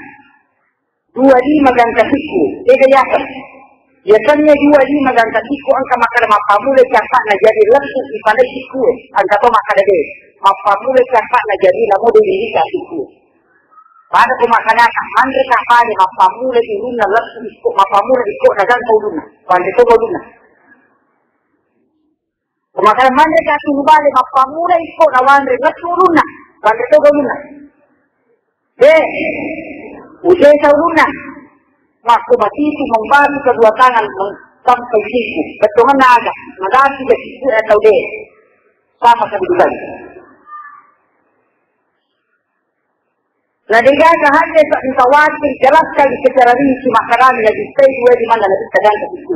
Dua lima gangka siku. Ega yakin. Biasanya dua lima gangka siku engka makkada mappammula cappa'na jadi lettu ipalai siku. Engka to makkada de. Mappammula cappa'na jadi namo de lilika siku. Pada ko makkada manre kapale mappammula irunna lettu ikko, mappammula ikko na gangka ulunna. Wanre to ulunna. Ko makkada manre ka tunu bale mappammula ikko na wanre lettu ulunna. Wanre to ulunna. De, usesa ulunna. Makko matitu membatu kedua tangan meng-, sampai siku. Bettuanna aga? Madapi ke siku atau de? Sama kedudukan. Na degaga hadde sa engka wakil jelaskan secara rinci makkedami lagi sai dua di mana lagi sedang ke situ.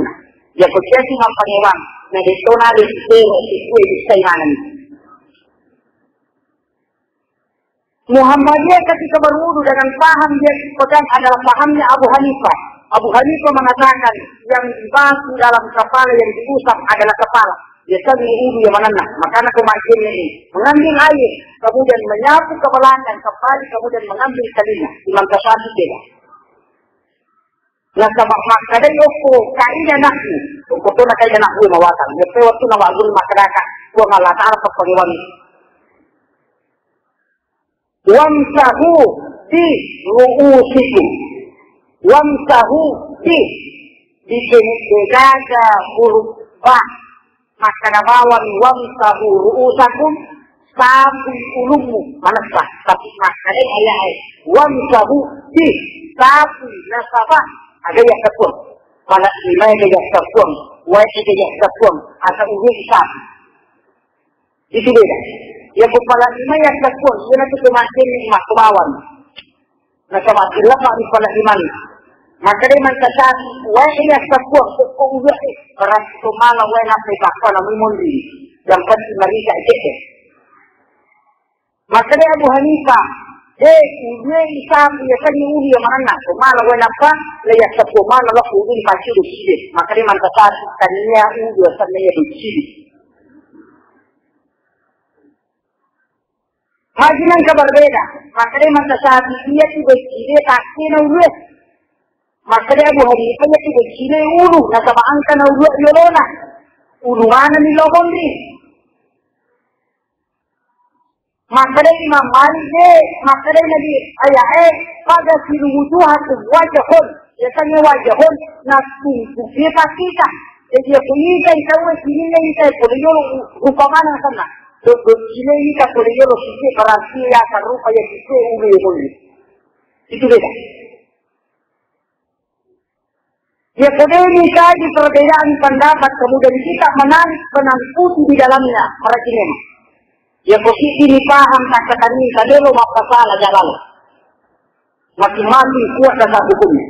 Ya ko siasi mappangewang. Na detto na de siku, siku di sai mana ni. Muhammadiyah ketika berwudu dengan paham dia pegang adalah pahamnya Abu Hanifah. Abu Hanifah mengatakan yang dibasuh dalam kepala, yang diusap adalah kepala. Biasanya wudu yang mana? Makanya kemarin ini mengambil air, kemudian menyapu ke belakang, kembali, kemudian mengambil telinga. Imam Ghazali tidak. Nasaba makkedai okko kaidah nahwu, okko tona kaidah nahwu mawatang. Yeppa wettunna wa'guru makkedaka, Puang Allah Ta'ala pappagewangi. Wamsahu bi ru'usikum. Wamsahu bi. Di sini degaga huruf ba. Makkeda bawang, "Wamsahu ru'usakum," sapui ulummu, manessa. Tapi makkeda ayat, "Wamsahu bi," sapui nasaba, aga iya sapuang. Pala lima iya sapuang, wae iya sapuang, asa uwe sapu. Itu beda. Ya, ko pala lima iya sapuang, iya natu kemarin makko bawang. Nasaba sila pa ri pala imani. Makkeda Imam Syafi'i, wae iya sapuang, ko, ko uwe, berarti to mala wae nappa ipakko na mimondri. Yang penting marika cek. Makkeda Abu Hanifah, de, uwe isapu iya tadi ulu iya manenna, to mala wae nappa, le iya sapuang mala lo ulu ipacci duci. Makkeda Imam Syafi'i, tania ulu iya sanna iya duci. Haji nengka berbeda. Makkeda Imam Syafi'i, iya tu beccine takkena ulue. Makkeda Abu Hanifah, iya tu beccine ulu, nasaba engka na ulu yolona. Ulu manenni lo monri. Makkeda Imam Malik, de, makkeda Nabi, ayae, "Faghsilu wujuhakum," wajahun. Biasanya wajahun, nattungkuki pakita. Jadi, iya ko itai tauwe sininna itai pole yolo, rupa mana sanna. Doddo cile ita pole yolo sisi berarti iya sarupa iya sisi ulu iya pole. Itu beda. Ya, ko de ni kaji perbedaan pendapat, kemudian kita menarik benang putih di dalamnya, para cinema. Ya, ko sisi ni paham kata kami, kadelo mappasala jalan. Masing-masing kuat dasar hukumnya.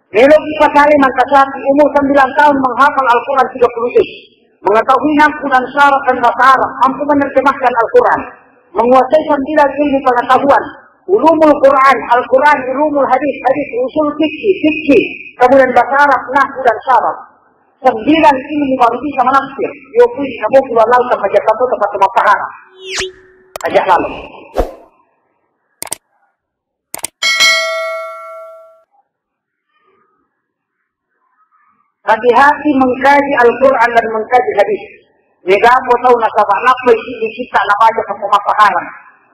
Melo kita saling mengkasapi umur sembilan tahun menghafal Al-Quran tiga puluh juz. Mengetahui nahwu dan saraf dan bahasa Arab, mampu menerjemahkan Al-Quran. Menguasai sembilan ilmu pengetahuan, ulumul Quran, Al-Quran, ulumul hadis, hadis, usul fikih, fikih, kemudian bahasa Arab, nahwu dan saraf. Sembilan ilmu baru bisa menafsir. Yo kui kamu keluar laut sama jatuh tempat tempat pahara. Ajak lalu. Hati-hati mengkaji Al-Quran dan mengkaji hadis. Mega ko tau nasaba nappai sidi kita nabaca ko pemapaharan.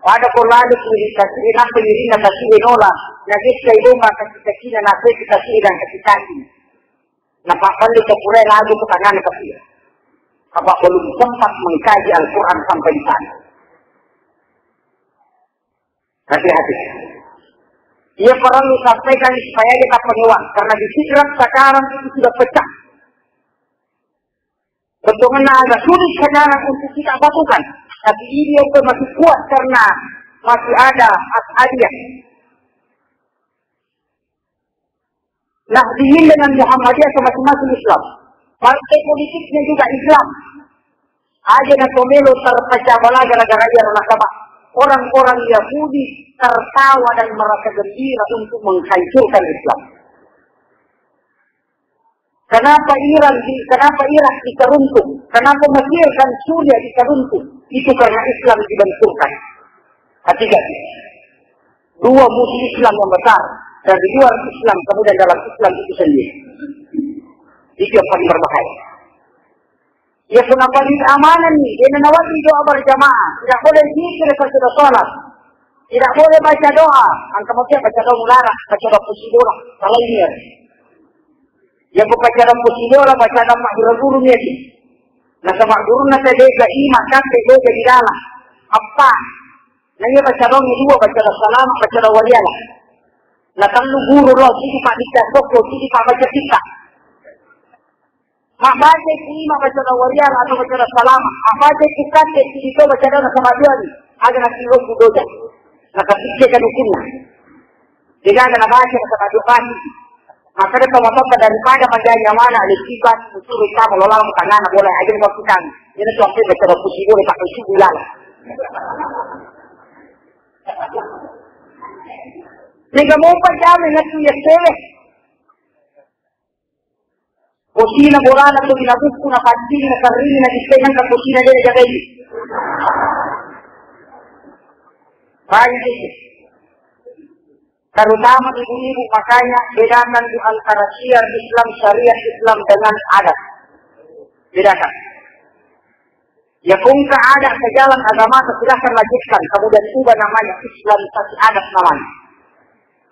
Pada ko lalu kiri kasih, nappai diri na kasih nola. Nagis kai domba kasih kasih na nappai kasih dan kasih kasih. Napapalli ke pura lagu ke tangan kasih. Apa belum sempat mengkaji Al-Quran sampai di sana? Hati-hati. Ia perlu sampaikan supaya kita penguat, karena di Sidrap sekarang itu sudah pecah. Bentuknya agak sulit sekarang untuk kita batukan, tapi ini yang masih kuat karena masih ada As'adiyah. Nahdliyin dengan Muhammadiyah sama-sama Islam. Partai politiknya juga Islam. Aja na tomelo terpecah belah gara-gara ia nasaba orang-orang Yahudi tertawa dan merasa gembira untuk menghancurkan Islam. Kenapa Iran di, kenapa Irak bisa runtuh? Kenapa Mesir dan Suriah bisa runtuh? Itu karena Islam dibenturkan. Hati-hati. Dua musuh Islam yang besar. Dari luar Islam, kemudian dalam Islam itu sendiri. Itu yang paling berbahaya. Ya, kuna bagi keamanan nih, dia nawati doa berjamaah. Tidak boleh zikir sesudah sholat. Tidak boleh baca doa. Angka maksudnya baca doa mulara, baca doa pusi bola. Salah ini ya. Yang baca doa pusi bola, baca doa mak guru-guru nih. Nasaba gurunna tedega ima katte boja di dalam. Apa? Na iya baca doa dua, baca doa salama, baca doa wariala. Na tellu guru lo, sidi pak dikta sokko, sidi pak baca kita. Mak baca ku ima baca doa wariala atau baca doa salama. Apa baca ku katte sidi to baca doa sama dua ni. Aga na silo ku doja. Na kasih kan hukumnya. Degaga nabaca, nasaba doa pasti. Makkeda tau matoa, daripada magai nyawana, lebih baik suruh kita melolong tangana bola aja, waktu kan. Ini tuh sampai baca doa pusi bola, tak pusi bola. Mega mopa jame natu ya sewe. Posina bolana tu bina bukku na paccing na sarrini na disseng ka posina de jagai. Baik. Terutama ibu-ibu, makanya bedakan di antara syiar Islam, syariat Islam dengan adat. Bedakan. Ya, kungka ada ke jalan agama, silahkan lanjutkan. Kemudian ubah namanya Islam, tapi adat namanya.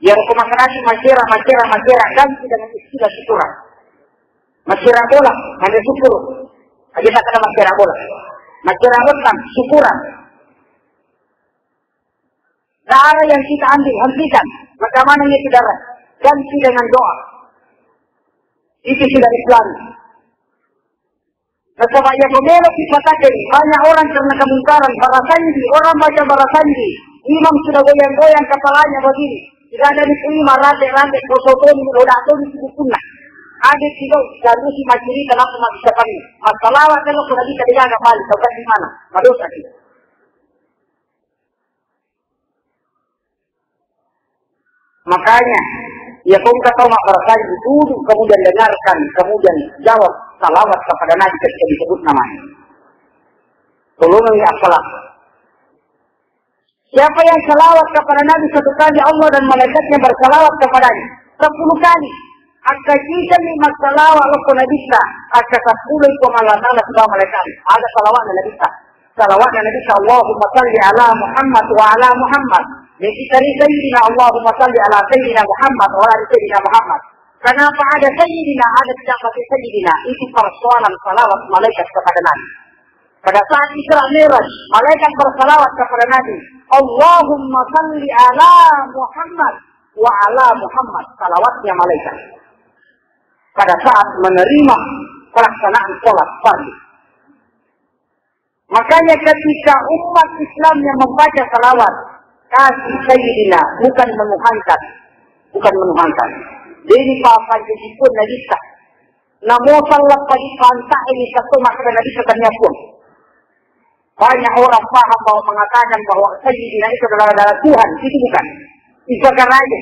Ya, aku masyarakat masyarakat masyarakat masyarakat ganti dengan istilah syukuran. Masyarakat bola, hanya syukur. Aja tak kena masyarakat bola. Masyarakat bola, syukuran. Darah yang kita ambil, hentikan. Bagaimana itu darah? Ganti dengan doa. Itu sudah Islam. Nasaba iya ko melo ki patakeng, banyak orang karena kemungkaran, barasanji, orang baca barasanji, imam sudah goyang-goyang kepalanya begini, tidak ada diterima, rate-rate, kosotoni, roda toni, bukunna. Ada tidak, dan si maciri kenapa masih seperti masalah, kalau sudah bisa dijaga balik, kau di mana? Madosa kita. Makanya, ya kau engka tau mabbarasanji, duduk, kemudian dengarkan, kemudian jawab salawat kepada Nabi ketika disebut namanya. Tolong ya, salat. Siapa yang salawat kepada Nabi satu kali, Allah dan malaikatnya bersalawat kepadanya sepuluh kali. Akka citani massalawa lokko Nabitta, akka seppulo i Puang Allah Ta'ala sibawa malaikatna. Aga salawatna Nabitta? Salawatna Nabitta, Allahumma salli ala Muhammad wa ala Muhammad. Nabitta ri Sayyidina, Allahumma salli ala Sayyidina Muhammad wa ala Sayyidina Muhammad. Kenapa ada Sayyidina, ada tidak pakai Sayyidina? Itu persoalan salawat malaikat kepada Nabi. Pada saat Isra Mi'raj, malaikat bersalawat kepada Nabi, Allahumma salli ala Muhammad wa ala Muhammad. Salawatnya malaikat pada saat menerima pelaksanaan sholat fardu. Makanya ketika umat Islam yang membaca salawat, kasih Sayyidina, bukan menuhankan, bukan menuhankan. Jadi, papan jadi pun Nabitta. Namo sallat padi pantai ini satu maka Nabitta tanya pun. Banyak orang paham bahwa mengatakan bahwa Sayyidina itu adalah, adalah Tuhan. Itu bukan. Itu akan aja.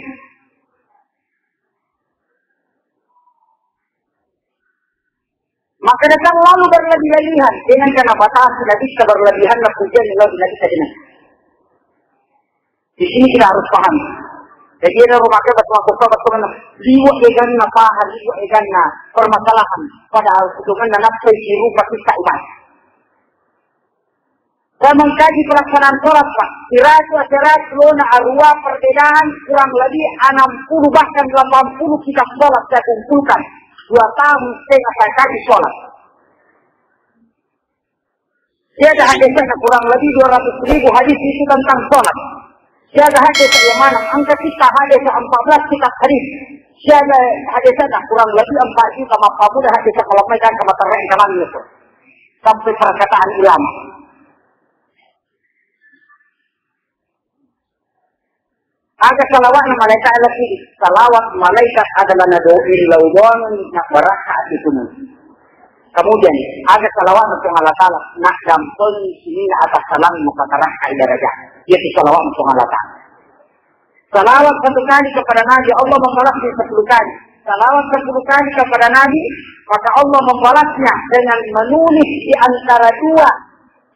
Maka datang lalu berlebih-lebihan dengan karena batasi Nabitta berlebihan, pujian lalu Nabitta dengan. Di sini kita harus paham. Jadi ada rumah kita betul betul betul liwa eganna paham, liwa eganna permasalahan. Padahal itu kan nafsu rupa kita iman. Saya mengkaji pelaksanaan sholat, Pak. Siratu asyarat lona arua perbedaan kurang lebih enam puluh bahkan delapan puluh kitab sholat saya kumpulkan. Dua tahun setengah saya kaji sholat. Siaga hadisna kurang lebih dua ratus ribu hadis itu tentang sholat. Siaga hadis yang mana? Angka kita hadis empat belas kitab hadis. Siaga hadisna kurang lebih empat juta mappamuda hadis kalau mereka ke materai kalam itu. Sampai perkataan ulama. Aga salawatna malaikat lagi, salawat malaikat adalah nado iri laudon nak barakka itu. Kemudian aga salawatna Puang Allah Taala nak dampeng sinina atas salam maka barakka darajat. Itu salawat Puang Allah Taala. Salawat satu kali kepada Nabi, Allah membalasnya sepuluh kali. Salawat sepuluh kali kepada Nabi, maka Allah membalasnya dengan menulis di antara dua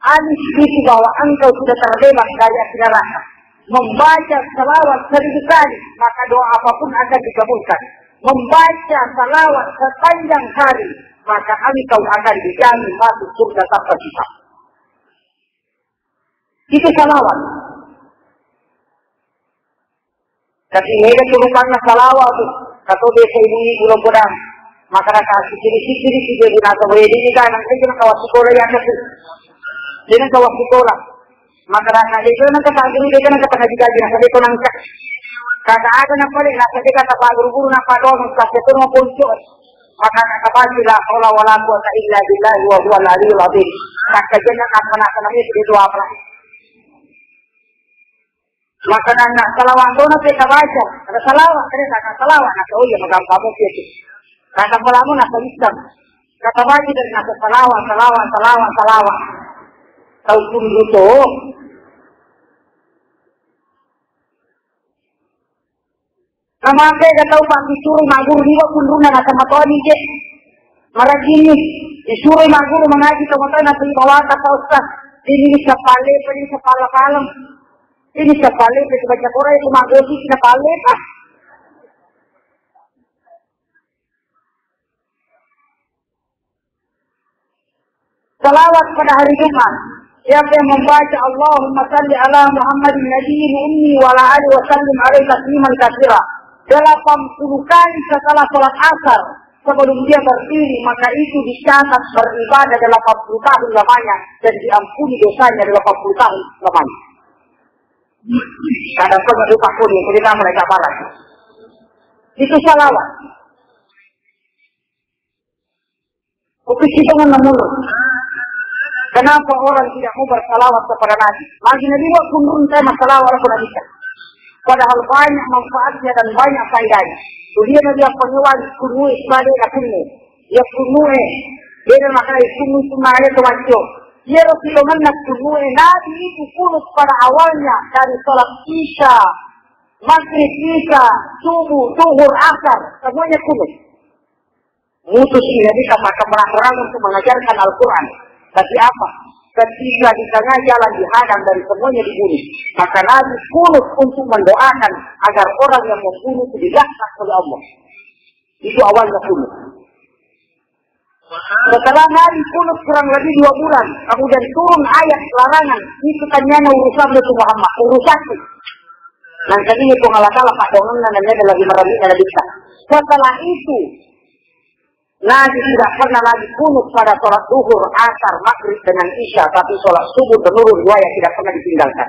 alif itu bahwa engkau sudah terbebas dari api neraka. Membaca salawat seribu kali, maka doa apapun akan dikabulkan. Membaca salawat sepanjang hari, maka engkau akan dijamin masuk surga tanpa hisab. Itu salawat. Tapi mega turupanna salawat tu. Kato biasa ibu-ibu lo podang. Maka raka sikiri-sikiri si ibu nasa wedi ni kan, nang kena kawas sekolah ya tu. Kena kawas sekolah. Maka raka dia kena kata guru, dia kena kata ngaji-ngaji, nasa dia kena angkat. Kata ada nak balik, nasa dia kata pak guru-guru, nak pak doang, nasa dia kena ponco. Maka kata baca la haula wala quwwata illa billah wa huwal aliyul azim. Maka jangan apa nak kena itu dia doa apa. Maka nana salawat dona pe kabaca. Ada salawat, ada kata salawat, nasa oh iya magampang itu. Kata pelamu nasa islam. Kata baca dari nasa salawat, salawat, salawat, salawat. Tahu pun gitu. Namake ga tau pak disuro magguru liwa kunruna nasa matoni je. Maragini disuro magguru mengaji tau matona sing bawata pak ustaz. Ini sapale, ini sapala palem. Ini sapale, baca Quran itu magosi sapale pak. Salawat pada hari Jumat. Siapa yang membaca Allahumma salli ala Muhammadin nabiyil ummi wa ala alihi wa sallim alaihi tasliman katsira delapan puluh kali setelah sholat asar sebelum dia berdiri, maka itu dicatat beribadah delapan puluh tahun lamanya dan diampuni dosanya delapan puluh tahun lamanya. Kadang pun lupa pun yang kita mereka parah. Itu salawat. Kupikir dengan menurut. Kenapa orang tidak mau bersalawat kepada Nabi? Lagi Nabi wa kunrun saya masalah walaupun Nabi. Padahal banyak manfaatnya dan banyak faedahnya. Tuh dia Nabi apa ngewan kunrun sebagai kunrun. Ya kunrun eh. Dia dan makanya kunrun itu makanya tuh macam. Dia Rasulullah mana kunrun eh. Nabi itu kunut pada awalnya dari salat Isya, Maghrib, Isya, Subuh, Zuhur, Asar. Semuanya kunut. Mutus ini bisa pakai perang-perang untuk mengajarkan Al-Quran. Tapi apa? Ketika di tengah jalan dihadang dari semuanya dibunuh. Maka Nabi kunut untuk mendoakan agar orang yang membunuh itu dilaknat oleh Allah. Itu awalnya kunut. Setelah Nabi kunut kurang lebih dua bulan, kemudian turun ayat larangan, itu tanyanya urusan itu Muhammad, urusanku. Nah, jadi itu Allah Ta'ala pak dongenna nanya ada lagi meremihnya Nabi kita. Setelah itu, Nabi tidak pernah lagi kunut pada sholat duhur, asar, maghrib, dengan isya, tapi sholat subuh menurun riwayat tidak pernah ditinggalkan.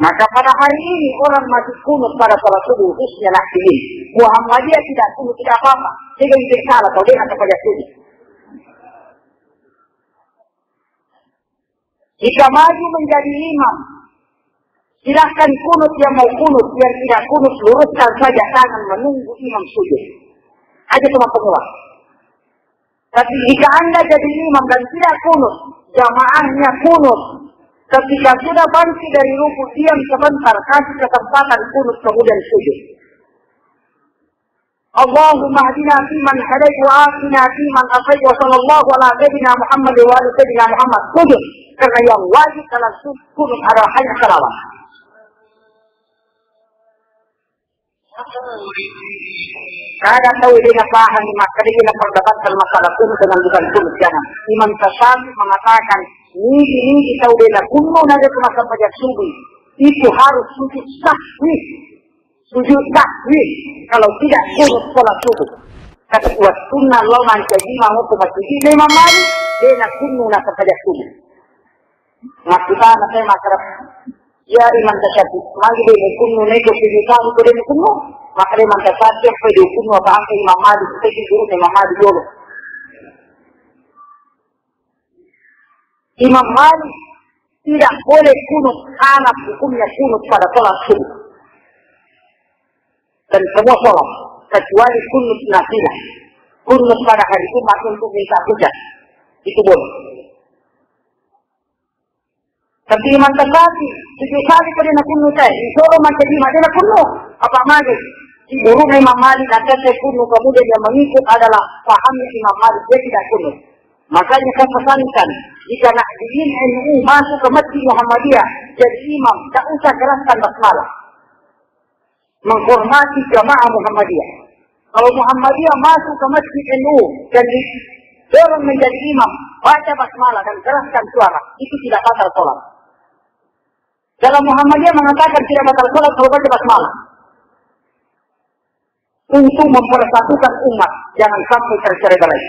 Maka pada hari ini orang masih kunut pada sholat subuh, khususnya Nahdliyin. Muhammadiyah tidak kunut, tidak apa-apa. Tidak salah, kalau dia kata pada subuh. Jika maju menjadi imam, silahkan kunut yang mau kunut, yang tidak kunut luruskan saja tangan menunggu imam sujud. Aja cuma penguat. Tapi jika Anda jadi imam dan tidak kunut, jamaahnya kunut, ketika sudah bangkit dari rukuk, diam sebentar, kasih kesempatan kunut, kemudian sujud. Allahumma hdina fiman hadait wa afina fiman afait wa sallallahu ala sayyidina Muhammad wa ala sayyidina Muhammad. Sujud. Karena yang wajib dalam sujud kunut adalah hanya salawat. Kada tau dia paham maka dia perdapatkan masalah kunut dengan bukan kunut. Jangan. Imam Syafi'i mengatakan, nigi-nigi tau dia kunut nanti ke masa pajak subuh. Itu harus sujud sahwi. Sujud sahwi kalau tidak kunut sholat subuh. Tapi waktunna lo mancaji mau ke masjid Imam Malik, dia nak kunut nak saja subuh. Makkutana saya makkeda, "Ya Imam Tasyafi, magi de' mukunnu neko sujud sahwi ko de' mukunnu?" Makkeda Imam Tasyafi, "Apa de' mukunnu apa angka Imam Malik, kita guru Imam Malik dulu." Imam Malik tidak boleh kunut, haram hukumnya kunut pada sholat subuh. Dan semua sholat, kecuali kunut nafilah. Kunut pada hari Jumat untuk minta hujan. Itu boleh. Tapi Imam Tasyafi, sujud sahwi ko de' nakunnu teh, insya Allah mancaji made' nakunnu. Apa mage? Di guru Imam Malik, nanti saya kunnu, kemudian yang mengikut adalah pahamnya Imam Malik, dia tidak kunut. Makanya saya pesankan, jika nak ingin N U masuk ke Masjid Muhammadiyah, jadi imam, tak usah keraskan basmalah. Menghormati jamaah Muhammadiyah. Kalau Muhammadiyah masuk ke Masjid N U dan didorong menjadi imam, baca basmalah dan keraskan suara, itu tidak batal sholat. Dalam Muhammadiyah mengatakan tidak batal sholat kalau baca basmalah. Untuk mempersatukan umat, jangan sampai tercerai berai.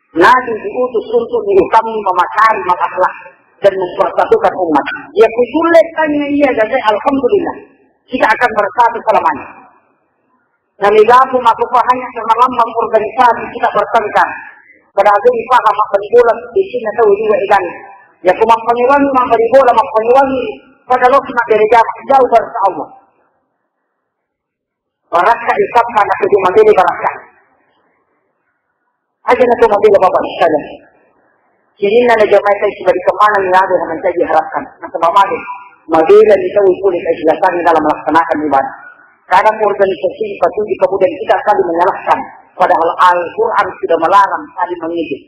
Nabi diutus untuk mengutamai makarim al-akhlak dan mempersatukan umat. Ya kusulle tanya iya dan saya alhamdulillah. Kita akan bersatu selamanya. Nami gapu maka hanya karena lambang organisasi kita bertengkar. Padahal ini paham apa bola di sini tahu juga ikan. Ya kuma pangewangi maka di bola maka pangewangi pada lo kena beda jauh, jauh dari Allah. Barakka isappa na kudu mabele barakka. Aja na to mabele bapak sekalian. Sininna na jamaah tai sibadi kemana ni lagu na mancaji harapkan. Nasaba mage mabele ni tau pole keikhlasan dalam melaksanakan ibadah. Kadang organisasi dipatuhi kemudian kita saling menyalahkan. Padahal Al-Quran sudah melarang saling mengejek.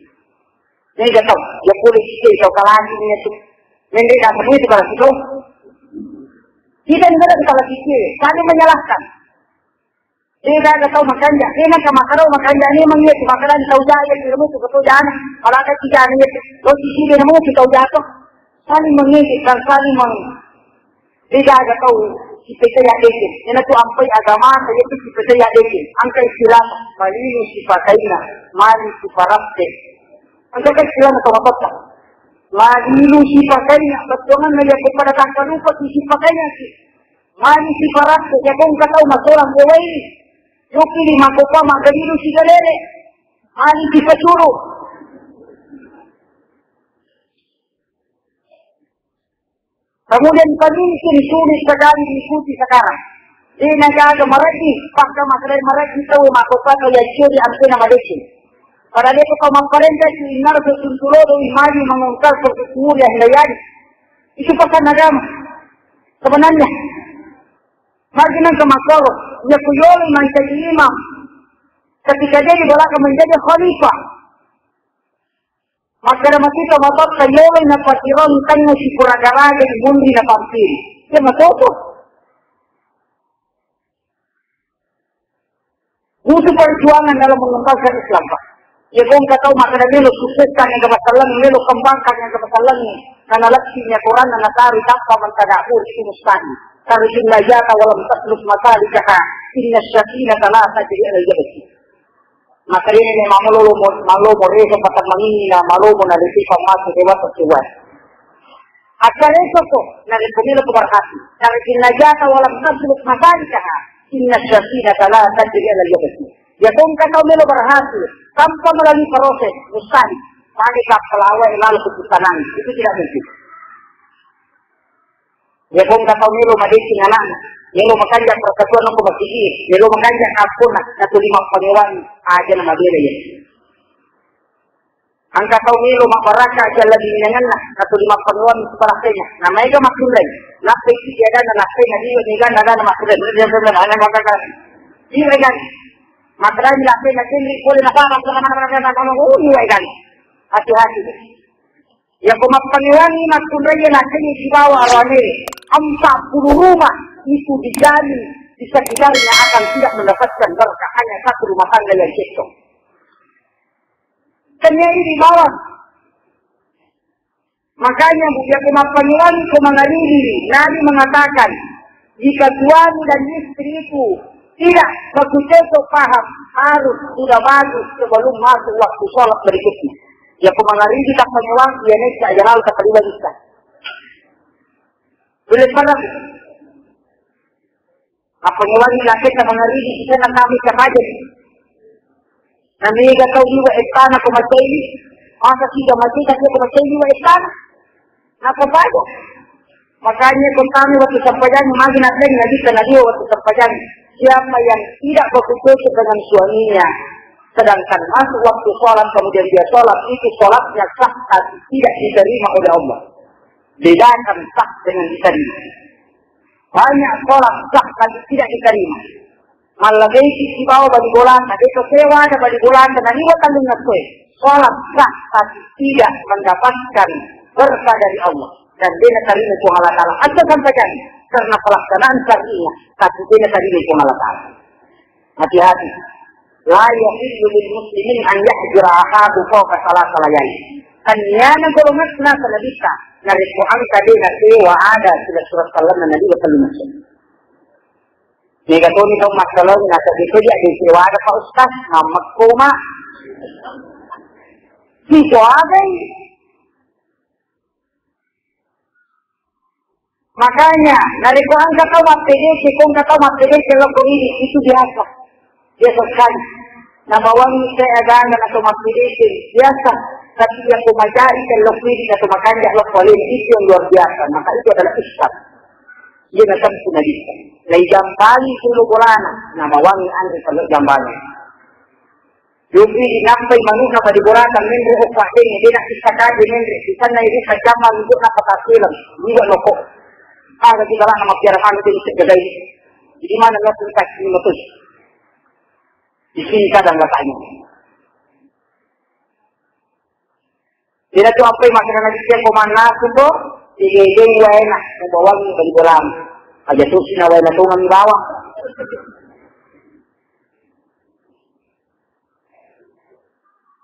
Nega tau, ya pole sisei tau kalaki ni tu. Nende dapat duit kalau situ. Kita ni kada salah pikir, saling menyalahkan. Nega ada tau makanja, nega ka makarau makanja ni mangi tu makanan tau jaya tu ilmu tu tau jana. Kalau ada tiga ni tu, lo sisi dia nemu tu tau jatuh. Saling mengejek dan saling meng Degaga tau sipetaya dekeng. Iyanatu ampai agamata, iyatu sipetaya dekeng. Engka istilah malilu sipakainga, mali siparatte. Engka kan istilah matoa-matoa. Malilu sipakainga, bettuanganna iya ko pada takkalupaki sipakaingaki. Mali siparatte, iya ko engka tau masolang ko wae. Yoki lima kopa maggalilu sigalere. Mali sipasuru. Kemudian pemimpin sulit sekali diikuti sekarang. Dena gaga maraji, pakka masalai maraji tau makkokka yaccuri ampena madeceng. Pada depa mapparenta si innaro sesuntulodo imaju mangungkal sesuatu yang dayani. Itu pesan agama. Sebenarnya, magi nang ke makoro, ya kuyolo mancaji imam. Ketika dia ibaratkan menjadi khalifah, Makkeda makita matotta yoloi napatirontangngi sipuraga-raga imunri napampiri. Iya matoto. Butuh perjuangan dalam mengembangkan Islam, Pak. Iya gongka tau makkeda melo sukseskan yang kepasallang, melo kembangkan yang kepasallang. Karena lepsinya Quran, karena taruh tanpa mentadakur itu mustahil. Tarjun najata walam tasluk masalikaha. Inna syakinata la tajri ala yabki. Makanya ini mamalomo, malomo reso patammanginna, malomo na leti pammasu dewasa sewa. Akkareso ko, na rekomelo ko berhati. Tarjun najata walam tasluk masalikaha. Inna syakinata la tajri ala yabki. Ya kongka tau melo berhati, tanpa melalui proses, mustahil. Pada tak pelawai lalu keputusan itu tidak mungkin. Iya gongka tau melo madeceng anakna, melo makanja persatuan ko masigi, melo makanja kamponna, natuli mappangewangi, aja na mabela iya. Engka tau melo mabbarakka jalla di minanganna, natuli mappangewangi siparattena. Na maega makkunrai, nappai ki adanna, nappai na liwe ni ganna adanna makkunrai. Liwe kan. Makkunrai nappai na kenri pole na baba, oh, liwe kan. Hati-hati. Yako mappangewangi makkunrai nakengngi sibawa aroane, empat puluh rumah itu dijamin di sekitarnya akan tidak mendapatkan berkah, hanya satu rumah tangga yang cekcok. Kan ini di bawah. Makanya, yako mappangewangi ko mangadili, Nabi mengatakan, jika suami dan istri itu tidak berselisih paham, harus sudah bagus sebelum masuk waktu sholat berikutnya. Iya ko mangaridi tappangewang, iya necca aja lalu takkaliwa bisa. Boleh pernah. Apa ngewangi laketta mangaridi, kita na kami kapaja. Na mega tau liwa ettana ko macai. Maka kita macai, tapi ko macai liwa ettana. Napa paja? Makanya ko kami waktu sempajang, magi na teng, na bisa na liwa waktu sempajang. Siapa yang tidak berkutik dengan suaminya, sedangkan masuk waktu sholat, kemudian dia sholat, itu sholatnya sah, tapi tidak diterima oleh Allah. Bedakan sah dengan diterima. Banyak sholat sah tapi tidak diterima. Mallabeiki sibawa bali bolata, de to sewa ada bali bolata, naniwa tallung ngassoe. Sholat sah tapi tidak mendapatkan berkah dari Allah. Dan de natarima Puang Allah Ta'ala. Asal sampai jadi. Karena pelaksanaan syar'inya, tapi de natarima Puang Allah Ta'ala. Hati-hati. La yahillu lil muslimin an yahjura akhahu fawqa salasa layali. Tanniana golongan senasa nabita. Narekko engka de nasewa ada sila surat sallamna Nabi wa sallam. Mega toni tau masalong nasa de to dia de sewa ada Pak Ustaz. Mammekko ma. Siko agai. Makanya, narekko engka tau mappedece, ko engka tau mappedece lokko idi, itu biasa. Biasa sekali. Nabawangi saya agama atau mappedece, biasa. Tapi yang ko macari lokko idi atau makanja lokko alena, itu yang luar biasa. Maka itu adalah ustaz. Dia natempu nabi. Naijambangi sulu bolana, nabawangi anre kalau jambangi. Yopi dinampai manukna pada bolata menre okka denge, de nakkissa kaje menre, sisanna irupa jamma untuk napa tasileng, liwa loko. Aga kita lah nama piara manu de bisa jagai. Jadi mana lo pun tak lima ratus. Di sini kadang letaknya. Tidak tu apa yang makan lagi dia komanna tu, digegeng waena, bawangi pada bolam. Aja tuh sih na waena tuh ngambil bawang.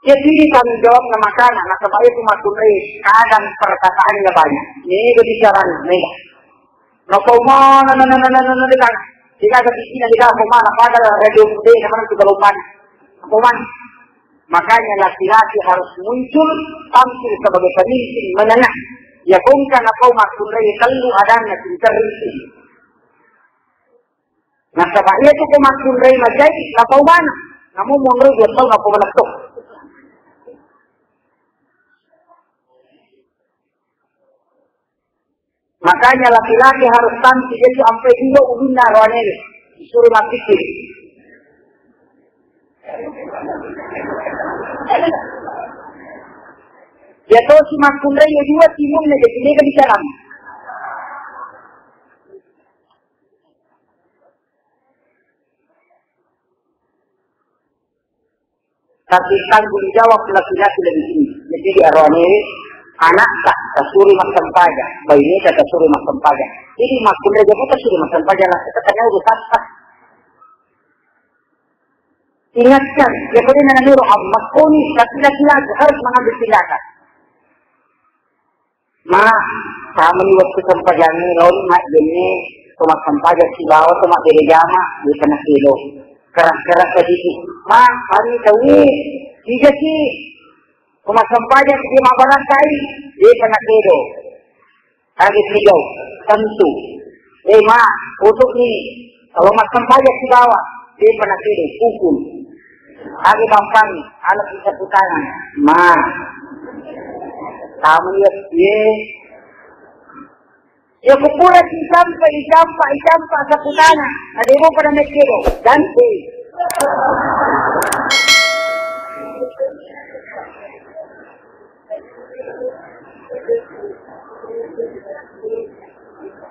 Jadi tanggung jawab na makana, nasaba itu makkunrai kadang perkataannya banyak. Ini bicara mega. Napa umana, na, na, na, na, na, na, na, na. Tidak ada di sini, tidak apa mana, pada radio muda, sama itu kalau mana. Apa mana? Makanya laki-laki harus muncul tampil sebagai pemimpin menengah. Ya kongka na kau makkunrai tellu adanna pinter itu. Nasaba iya tu ko makkunrai majai, napau mana? Namu monro dua tahun napau mana tu? Makanya laki-laki harus tampil itu sampai dua ulunna roanele. Disuruh mati kiri. Ya tosi makkunrai ya dua timunna jadi mega bicara. Tapi tanggung jawab laki-laki lebih tinggi. Jadi di arwane anak tak tasuri masampaja, bayi tak tasuri masampaja. Jadi makkunrai jago tasuri masampaja lah. Katanya udah tak. Ingatkan, ya pada nana nuru amma koni, tapi laki-laki harus mengambil tindakan. Ma, sama ni waktu sempajangi lawan ma jenne, toma sempaja sibawa toma bere jama, di tengah kilo. Keras-keras sedikit. Ma, kami tahu ni, tiga si, toma sempaja di ma barang kai, di tengah kilo. Agi tiga, tentu. Eh, ma, untuk ni, kalau ma sempaja sibawa, di tengah kilo, hukum. Agi bapang, anak bisa putaran. Ma. Kamu ya, ye. Ya kupura si sampai, sampai, sampai saputana. Ada yang mau pada mikir. Dan si.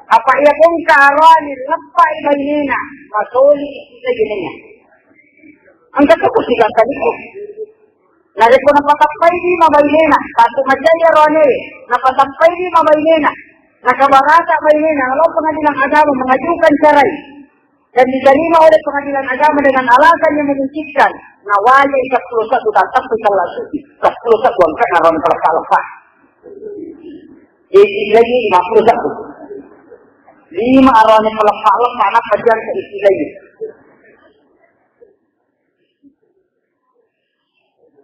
Apa iya kongka arani leppai bainena, masoli kita jenengan. Engka tu kusikan tadi. Narekko napatappai lima bainena, satu majaya roane, napatappai lima bainena, nakabarata bainena, lalu pengadilan agama mengajukan cerai dan diterima oleh pengadilan agama dengan alasan yang memungkinkan, nawajai sepuluh satu datang ke salah suci, sepuluh satu angkat naron kalau salah. Jadi lagi lima puluh satu. Lima arane kalau salah anak pajan ke istilah ini.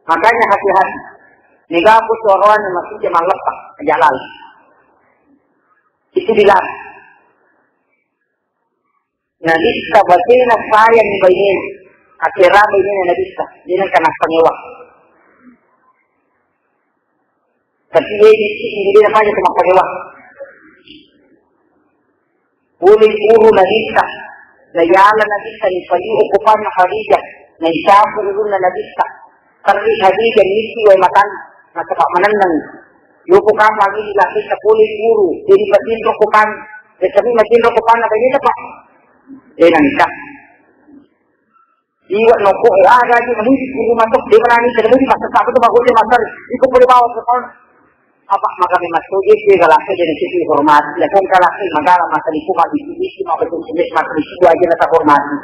Makanya hati-hati. Niga aku suaranya masih dia mallepa, jalan. Itu bilang. Nabitta batena sayang bainena. Akhera bainena Nabitta. Dia nengka nappangewa. Tapi dia ini si ini dia namanya cuma pangewa. Pole guru Nabitta, nayala Nabitta, nipayu okkopanna Khadijah, naisapu ulunna Nabitta. Terri Khadijah nisi wae matanna, nasaba manenneng. Yoko kami lagi di Nabitta pole guru, jadi matinro okkopanna, jadi kami matinro okkopanna, tadi apa? Eh, Nabitta. Iwa noko, eh, aga aja, namuji guru masuk, dia menangis, namuji masuk, apa tuh, bagus dia masuk, ikut boleh bawa ke tahun. Apa maka memang soje ke galaknya jadi sisi hormat, ya kan galaknya magala masa di rumah di sini, cuma betul sini, masa di situ aja nata hormati.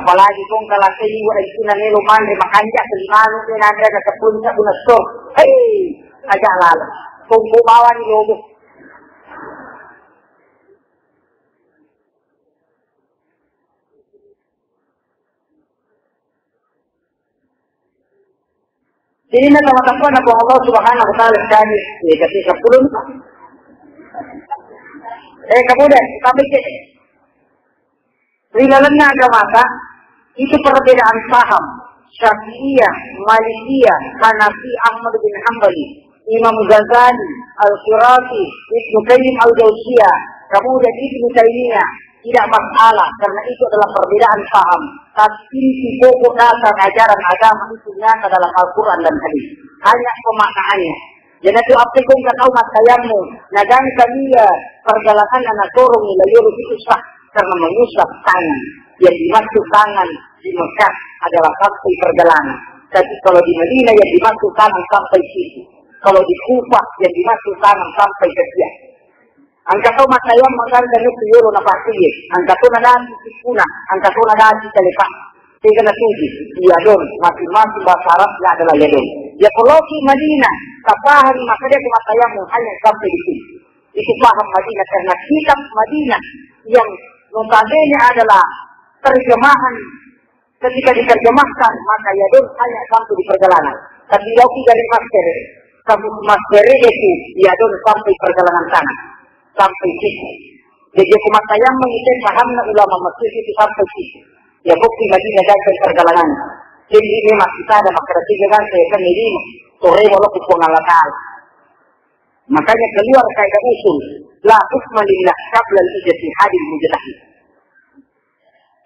Apalagi kong galaknya iwa itu nane lo mande, makanya ke lima lu, dia nanda ke sepuluh, tak guna stok. Hei, aja lalu. Tunggu bawah di lobo. Jadi, na tama-tama na Allah Subhanahu wa Ta'ala sekali, ya, kasih sepuluh. Eh, kemudian, tapi ke, ri lalenna agamata, itu perbedaan paham. Syafi'iyah, Malikiyah, Hanafi, Ahmad bin Hambali, Imam Ghazali, Al-Qurati, Ibnu Qayyim Al-Jauziyah, kemudian Ibnu Taimiyah, tidak masalah, karena itu adalah perbedaan paham. Tapi inti pokok dasar ajaran agama itu nyata dalam Al-Quran dan hadis. Hanya pemaknaannya. Jadi itu apa kong tau mattayammu, nagangka dia perjalanan anak korong nila yoro itu sah karena mengusap tangan. Yang dimaksud tangan di Mekah adalah sampai perjalanan. Tapi kalau di Madinah yang dimaksud tangan sampai siku. Kalau di Kufah yang dimaksud tangan sampai ketiak. Engka to mattayammu magangka nukku yolo napake ye. Engka to nadati sikkuna, engka to nadati talepa. Tega natuju, yadon, masing-masing bahasa Arabnya adalah yadon. Ya, kalau ki Madinah, tapahami makkeda ko mattayammu hanya sampai di sini. Itu paham Madinah karena kitab Madinah yang notabene adalah terjemahan. Ketika diterjemahkan, maka yadon hanya sampai di perjalanan. Tapi yau ki dari master, kamu master itu yadon sampai perjalanan sana, sampai situ. Jadi aku mattayammu itu pahamna ulama Mesir itu sampai situ. Ya bukti Madinah dan perjalanan. Jadi memang kita ada masyarakat juga kan saya kan ini sore walau Puang Allah Ta'ala. Makanya keluar kaidah usul, la hukma lillah qabla al-ijtihadil mujtahid.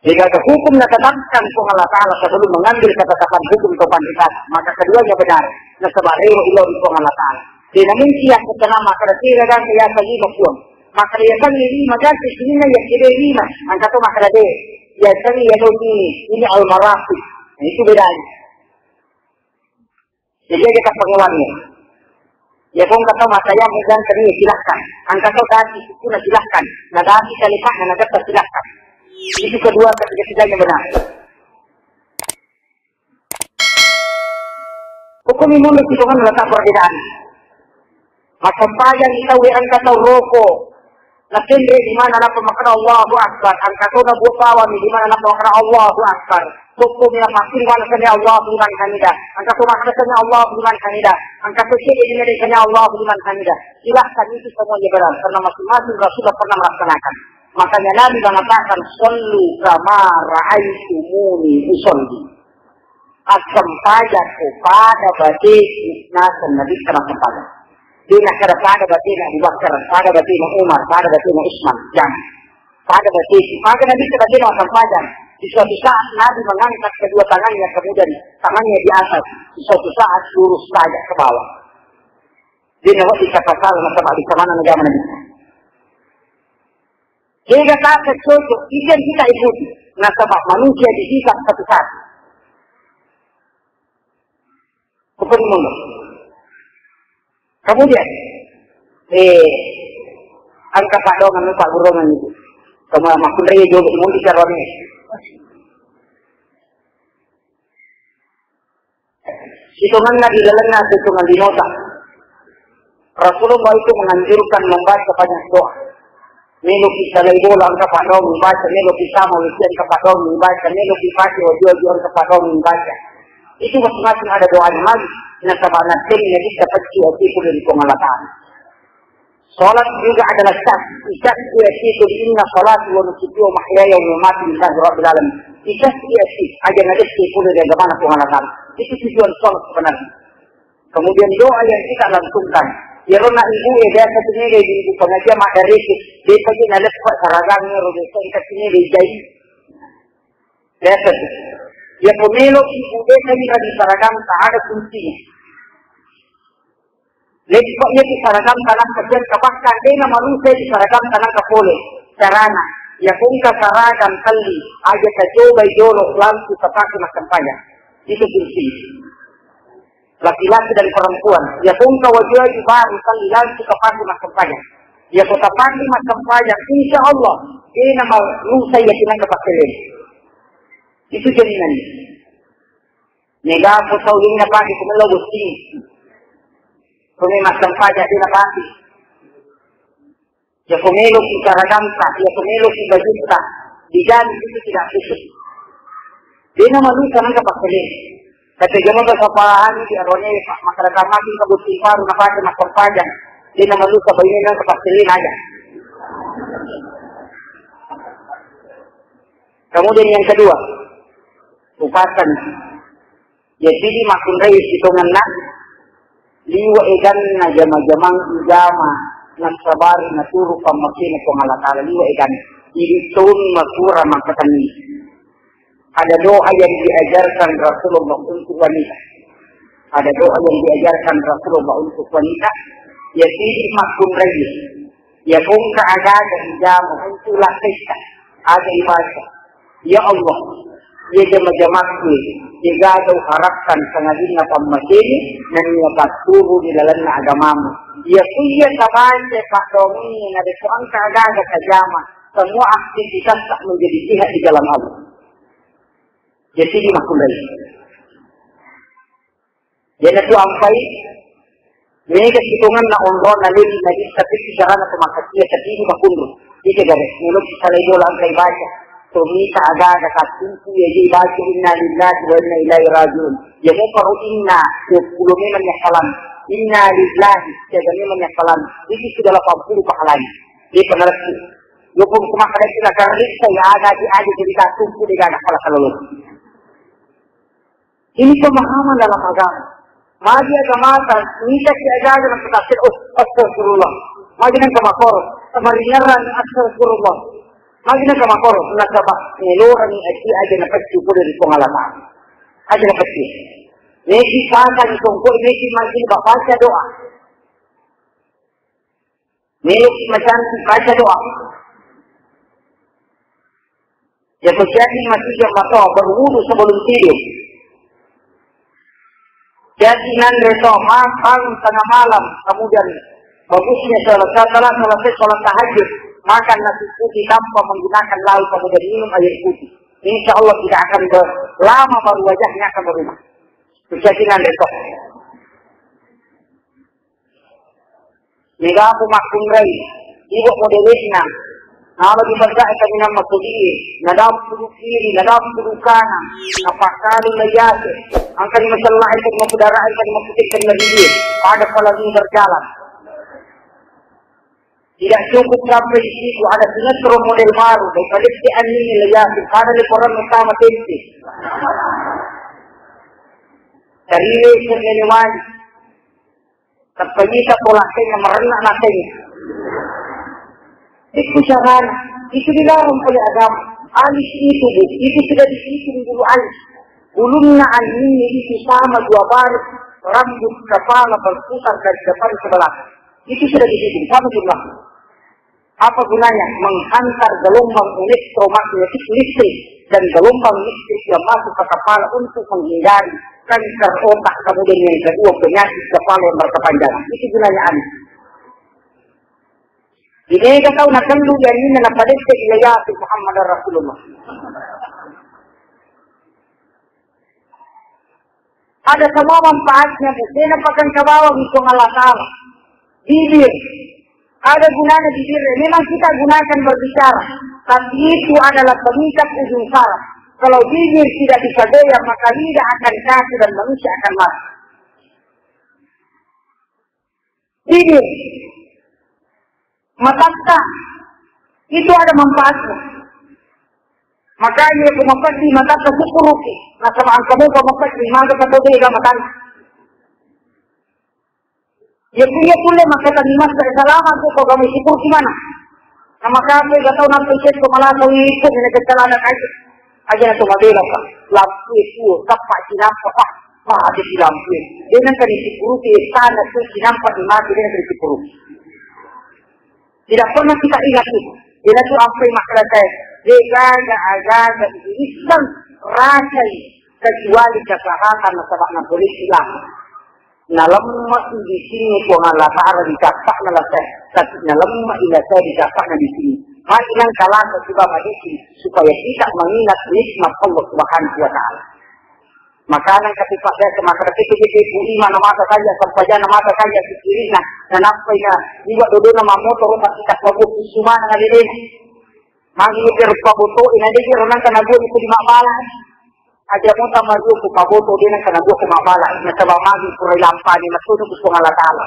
Jika ada hukum yang tetapkan Tuhan Allah Ta'ala sebelum mengambil ketetapan hukum atau pandikat, maka keduanya benar. Nasaba rewa ilo di Tuhan Allah Ta'ala. Dia namun siap pertama maka dia tidak akan saya lagi berjuang. Maka dia akan ini maka sini yang tidak lima. Angkat tu maka dia. Ya sini ya ini, ini al-marafik. Nah, itu bedanya. Jadi aja tak pengulangi. Ya kong kata mata yang jangan tadi silahkan. Angkat kau tadi itu na silahkan. Nah tadi kali pak na kata silahkan. Itu kedua ketiga tiganya benar. Hukum imun itu kan letak perbedaan. Massempajang tau engka tau roko. Nakenre di mana napa makkeda Allahu Akbar, engka tona buah bawang di mana napa makkeda Allahu Akbar. Bokko mira pasti di mana sami Allahu liman hamida. Engka to makkeda sami Allahu liman hamida. Engka to cede di mana sami Allahu liman hamida. Silahkan itu semuanya benar karena masing-masing Rasulullah pernah melaksanakan. Makanya Nabi mengatakan, "Shallu kama ra'aitumuni usalli." Assempajang ko pada bateku naseng Nabitta massempajang. Dena kada pada batena Abu Bakar, pada batena Umar, pada batena Usman. Jangan. Pada bateku, pada Nabitta batena massempajang. Di suatu saat Nabi mengangkat kedua tangannya kemudian tangannya di atas. Di suatu saat lurus saja ke bawah. Dena wati kata salah nasaba di mana negara Nabitta. Jika tak cocok, itu yang kita ikuti. Nasaba manusia dihisab satu-satu. Hukum mundur. Kemudian, eh, engka padongan, Pak Guru, itu. Kamu makunrai juga, mau bicara ini. Sitongenna di lalenna sitongan dinota. Rasulullah itu menganjurkan membaca banyak doa. Melo ki salai bola engka padong baca, melo ki sama wisi engka padong baca, melo ki pake waju-waju engka padong baca. Itu masing-masing ada doanya lagi. Nasaba natteni Nabitta pacci atiku dari Puang Allah Ta'ala. Salat juga adalah syahdu, syahdu atiku, inna salati wa nusuki wa mahyaya wa mamati lillahi rabbil alamin. Isyahdu ati, aja nadecce pole dari agama Puang Allah Ta'ala. Itu tujuan salat sebenarnya. Kemudian doa yang kita langsungkan. Ya, rona ibu, ya, biasa tu mega ibu pengajian mak dari itu. Dia pergi nalek pak saragang, ya, roda saya kasih mega jai. Biasa tu. Ya, pemelo ibu, dia tadi lagi saragang, tak ada kuncinya. Lepa iya di saragam tanang kajian kabakka, dena manusia di saragam tanang kapole. Carana, ya kongka saragam kalli, aja kacobai jolo langsung kapake massempajang. Itu kunci. Laki-laki dan perempuan, ya kongka waju-waju baru kalli langsung kapake massempajang. Ya kota pake massempajang, insya Allah, dena manusia ya tinang kapake. Itu jaminannya. Mega ko tau ini napake, ko melo bosting. Ko me massempajang de napake. Ya ko melo ki saragamta, ya ko melo ki bajutta. Dijani itu tidak khusus. De na manusa nangka pakkele. Kata jama ke sapahani di arone, Pak, masyarakat mati ke bosting baru napake massempajang. De na manusa baine nangka pakkele aja. Kemudian yang kedua, upasan. Jadi makkunrai sitongenna liwa eganna jama-jamang ijama nassabari naturu pammakena Puang Allah Ta'ala, liwa eganna. Jadi toni makura makatanni. Ada doa yang diajarkan Rasulullah untuk wanita. Ada doa yang diajarkan Rasulullah untuk wanita. Ya, jadi makkunrai. Ya, kongka aga-aga ijama untuk lakkesta, aga ibaca. Ya Allah, ya jama-jamakku, ya gaga uharapkan sangadinna pammaseni, nennia patturu di lalenna agamamu. Ya kuya tabaca paddoangengnge, nadeso engka aga-aga tajama, semua aktivitas tak menjadi jihad di jalan Allah. Jadi makkunrai. Iyanatu ampai, mega sitongenna onronna leli Nabitta pekki carana to makkatia, tapi ini makunru. Ika gare, melo ki salai dola engkai baca. Tomita aga-aga kattumpu ya ji baca inna lillahi wa inna ilaihi rajiun. Ya mo paro inna, sepuluh memang ya salam. Inna lillahi, tiga memang ya salam. Itu sudah delapan puluh pahalanya. Dia pengerti. Lupung semak ada kita kariksa ya aga di aja jadi kattumpu dia gak ada salah kalau. Ini pemahaman dalam agama. Magi agamata, mita ki aga-aga na tafsir, oh, astagfirullah. Magi nang kamakoro, kamaringerang, astagfirullah. Magi nang kamakoro, nasaba ngelorani aji aja na paccu pole ri Puang Allah Ta'ala. Aja na paccu. Neki pasang songko, neki magi baca doa. Meloki macantik baca doa. Jatuh jadi masih jam atau berwudu sebelum tidur. Jadi nanre to ma-, bangun tengah malam, kemudian bagusnya salat, setelah selesai salat tahajud, makan nasi putih tanpa menggunakan lauk, kemudian minum air putih. Insya Allah tidak akan ber-, lama baru wajahnya akan berubah. Jadi nanre to. Mega aku makkunrai, ibu modelekna. Nalo di bangsa kaminang makkudi, nadampu kiri, nadampu kanan, napakkalu layase. Angkani masella itu makkudara, angkani makkudi kan lagi dia. Pada kalau ini berjalan. Tidak cukup sampai di situ, ada sinetron model baru, dari Palestina ini layase, ada di koran utama tempe. Dari Leser Lelewali. Tappa ita polakkengnge marenna nasengnge. Itu carana. Itu dilarang oleh agama. Alis itu, Bu, itu sudah dihitung dulu alis. Bulunna anjingnya itu sama dua baris rambut kepala berputar dari depan ke belakang. Itu sudah dihitung, sama jumlahnya. Apa gunanya menghantar gelombang elektromagnetik listrik dan gelombang listrik yang masuk ke kepala untuk menghindari kanker otak, kemudian yang kedua penyakit kepala yang berkepanjangan? Itu gunanya alis. Di mega tau nakellu yang ini napadette ilayati Muhammad Rasulullah. Ada semua manfaatnya, Bu. Dia napakan ke bawah untuk Allah Ta'ala. Bibir. Ada gunanya bibir. Memang kita gunakan berbicara. Tapi itu adalah pengikat ujung saraf. Kalau bibir tidak bisa goyang, maka lidah akan kaku dan manusia akan mati. Bibir, matatta, itu ada manfaatnya. Makanya ku mapeddi matatta, syukuruki. Nasaba engka mupa mapeddi, maga ka tau dega matatta. Iya kulle makkatani massa, salama tu ko kamu syukur gimana? Nama kape ga tau nampe sesso malasa witu, ini kecalana kaji. Aja na to mabela, Pak. Lampu itu, tepat sinampa, Pak. Pak, ada di lampu. Dia nang kani syukuruki, sana tu sinampa di mati, dia nang kani syukuruki. Tidak pernah kita ingat itu. Dia tu apa yang masalah saya. Dia gaga, agaga, itu iseng, rasai, kecuali kesehatan, nasaba na polisi lah. Nalemma di sini Puang Allah Ta'ala di cappa'na lasa, tapi nalemma i lasa di cappa'na di sini. Magi nangka lasa siba madeceng supaya kita mengingat nikmat Allah Subhanahu wa Ta'ala. Maka nangka tipa biasa maka itu itu iman mata saja, sempajana mata saja, sikirina, dan apa ina, iwa dodona mamotoro, tapi tak bagus, kusumana ngadede. Magi itu rupa boto, ina dede, ronang kana buat itu di mabala. Aja mo tamario ku paboto, de nengka nabuah ku mabala, nasaba magi pura ilampani, maksudnya ku Puang Allah Ta'ala.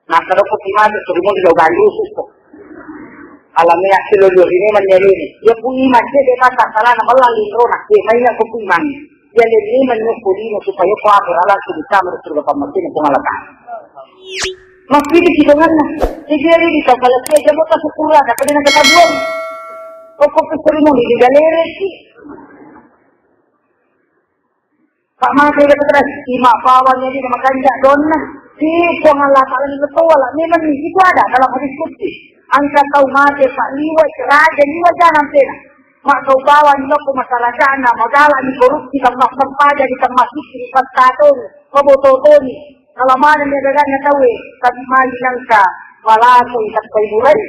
Nah, kalau ku timatu, suruh mau tidak gandus, susto. Alamnya hasil lo dua ini menjadi ini. Ya, ku iman, dia, dia kata, salah, nama lalu, rona, dia, mainnya ku iman. Iya, le, memang nyokko lino supaya ko akhir alam tu bisa masuk surga pammasina Puang Allah Ta'ala. Makkeda ki donganna, sejari di kapala saya jabo ta syukurlah, tapi dengan ketabuan. Kok kok keserimu di galeresi. Pak mate kata kata, ima pawang jadi makanja donna. Si Puang Allah Ta'ala ni betul lah. Memang itu ada dalam hadis qudsi. Engka tau mate, Pak, liwat raja, liwat janang pena. Makkau bawang ni loko masyarakatna, magalani korupsi, temmassempajang, temmassisiri, pattatoni, mabototoni. Kalau mana ni gagana tauwe, tapi mali nangka malasai tappai burai.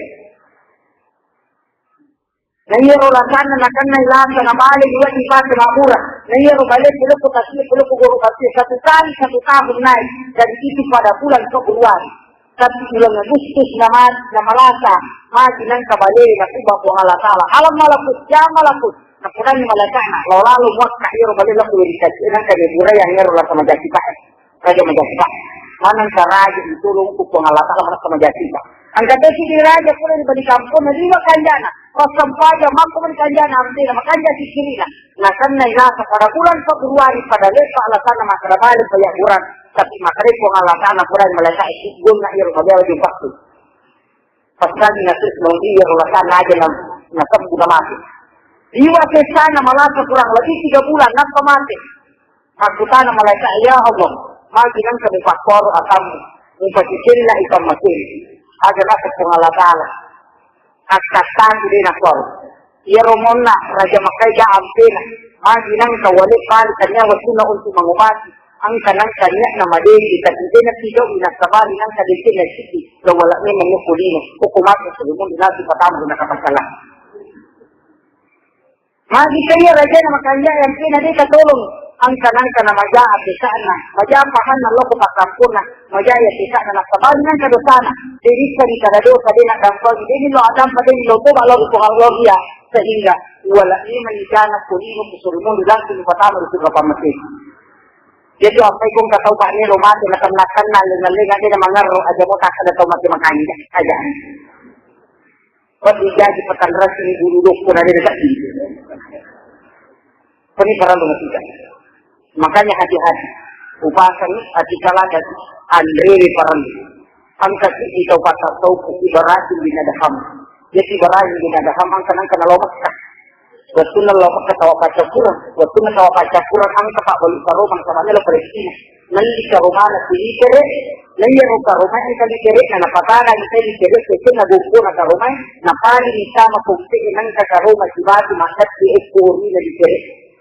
Na iyaro lasanna nakennai lasa, na bale liwat ni pake mabbura. Na iyaro bale pulokko tasi, pulokko goro tasi, satu kali satu tahun naik. Dan itu pada bulan Februari. Tapi uleng Agustus na ma-, na malasa, magi nangka bale na kuba Puang Allah Ta'ala. Alam malakut, ya malakut. Na purani malakana, lao lalo muakka iyaro bale lako ri kaci, nangka de burai yang iyaro lasa majaki pae. Raja majaki pae. Maneng ka raja ditolong ku Puang Allah Ta'ala maneng ka majaki pae. Angka tesi di raja pura di bali kampung, na lima kanjana. Pas sampaja, makko mani kanjana, ambil, makanja sikirina. Nasennai lasa pada bulan Februari pada lepa alasanna makkeda bale paya buran, tapi makkeda Puang Allah Ta'ala buran malaikat itu guna iro mabiawa di waktu. Pas lagi nasib nong iya alasanna aja na, nasebbu na mati. Iwa sesana malasa kurang lebih tiga bulan, nappa mati. Makkutana malaikat, "Ya Allah, magi nengka mupakkoro atammu, mupacicella ikan mati." Aja nasib Puang Allah Ta'ala. Akkattangku de nakkoro. Iyaro monna raja makkaja ampena, magi nangka wale pali tania wettunna untuk mangobati, angka nangka niatna madeceng, tapi de napigau nasabari nangka deceng na siki, lo wala memang yokko lino, koko matu sebelum dinasi pertama guna kapasala. Magi kaya rajana makanja yang kena de katolong, angka nangka na maja pesana, maja pahanna loko pakkamponna, maja ya pesana nasabari nangka dosana, de rikka di kada dosa, de na dampang, de ni lo adampa, de ni lo toba lo ko Allah ya. Sehingga wala iman jana ko lino ko suruh mundu langsung pertama di surga pamete. Jadi apa ikon ka tau pak nero mate na kenna-kenna lenga-lenga de na mangerro aja mo tak ada tau mate makanja aja. Pas dijaji petan rasi ni bulu dokko na de na tak. Ini parallu makkita. Makanya hati-hati. Upasangi hati kalaga anrewe parellu. Engka siddi tau pattattau ku Ibrahim bin Adham. Jadi Ibrahim bin Adham engka nangka nalo Mekka. Wettunna lo Mekka tawa paccappureng. Wettunna tawa paccappureng engka pabbalu karomang sama melo Palestina. Melli karomana ku litere, na iyaro karomai engka litere'na, napatana engka litere, sekenna bokkona karomai, napalini sama kompe'e nengka karoma sibatu maddeppe ekko orina litere.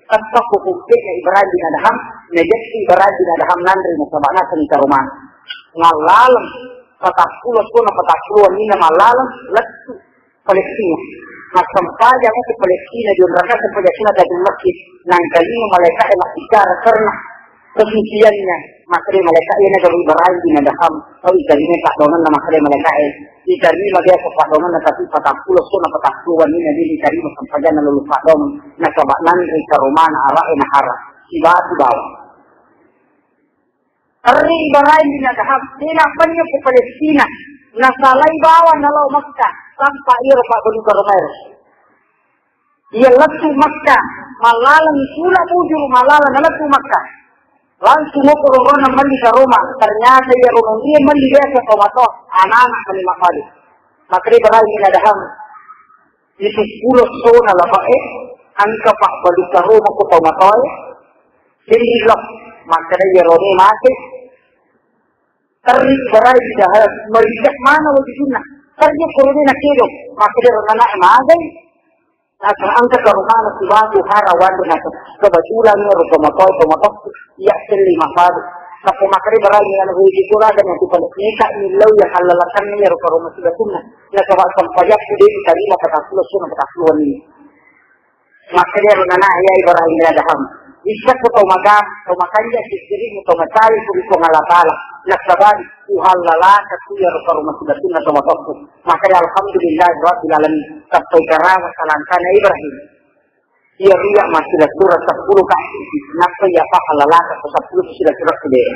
Teppakko kompe'na Ibrahim bin Adham, najetti Ibrahim bin Adham nanre nasaba naseng karomana. Ngallaleng patappulo, sona patappulo wenninna mallaleng, lettu. Palestina. Massempajang tu Palestina di raka sempajang sunat dari masjid. Nangkalini malaikat yang bicara karena kesuciannya. Makkeda malaika, "Iyana garu Ibrahim bin Adham, tau itarima paddoangenna." Makkeda malaika e, "Itarima biasa paddoangenna, tapi patappulo essona patappulo wenninna de' itarima sempajanna lao paddoangeng, nasaba nanre karomana ara'e nahara, sibatu bawang." Terri Ibrahim bin Adham, de' napennye ku Palestina, nasalai bawang nalao Mekka, sampai iyaro pabbalu karomaero. Iya lettu Mekka, mallaleng sula bujuru, mallaleng nalettu Mekka. Langsung mokko rorona melli karoma, ternyata iyaro nonrie melli biasa tomatoa, ana-ana melli mafadu. Makkeda Ibrahim bin Adham, "Itu seppulo essona lapae, engka pabbalu karoma ko tomatoae, seddi lo." Makkeda iyaro ni mate, terri Ibrahim bin Adham, marijak mana wajibunna. Terri korone nakedo, makkeda ro nanae, "Magai?" Nasaba engka karomana sibatu hara wanre, nasaba kebetulan ro tomatoa, tomatoakku iya selli mafadu. Nappa makkeda Ibrahim, "Anu hiji kuraga na tu pada neka millau iya hallalakanna iyaro karoma sibatunna. Nasaba sempajakku de' itarima patappulo essona patappulo wenni." Makkeda ro nanae, "Ya Ibrahim bin Adham, issakku tau maga, tau makanja, sisirimu tau macai ku ri Puang Allah Taala. Nasaba uhallalakakku iyaro karoma sibatunna tomatoakku." Makkeda, "Alhamdulillah Rabbil Alamin." Tappai karawa salangkana Ibrahim. Iya riya massilaturang seppulo kaki, nappa iya pahallalaka ko seppulo silaturang de'.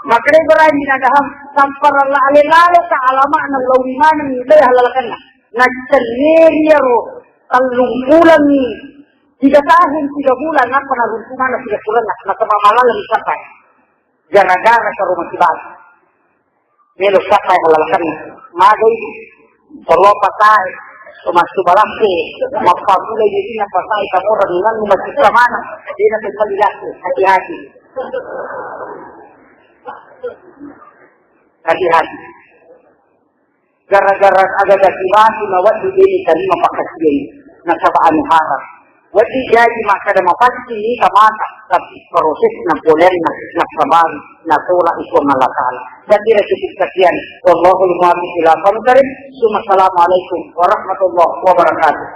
Makkeda Ibrahim bin Adham, "Samparang la ale lalo ka alama'na lao ri maneng ni de' hallalakanna." Naccenneri iyaro tellung bulangngi, tiga tahun tiga bulan, nappa naruntu maneng silaturang, nasaba mallaleng sappai. Gara-gara karoma sibatu. Melo sappai hallalakanna. Magai? Solo patai, so massu balasse, mappamulai dirinya patai, kamora nunannu massikka mana, de' na tempat dilasse, hati-hati. Hati-hati. Gara-gara aga-aga sibatu na wedding de' itarima pakkasiwiang, nasaba anu haram. Wedding jaji makkeda mapaccing ita mata, tapi prosesna polenna nasaba natolak i Puang Allah Taala. Saya kira cukup sekian. Wallahul muwaffiq ila aqwamit thariq. Summa assalamualaikum warahmatullahi wabarakatuh.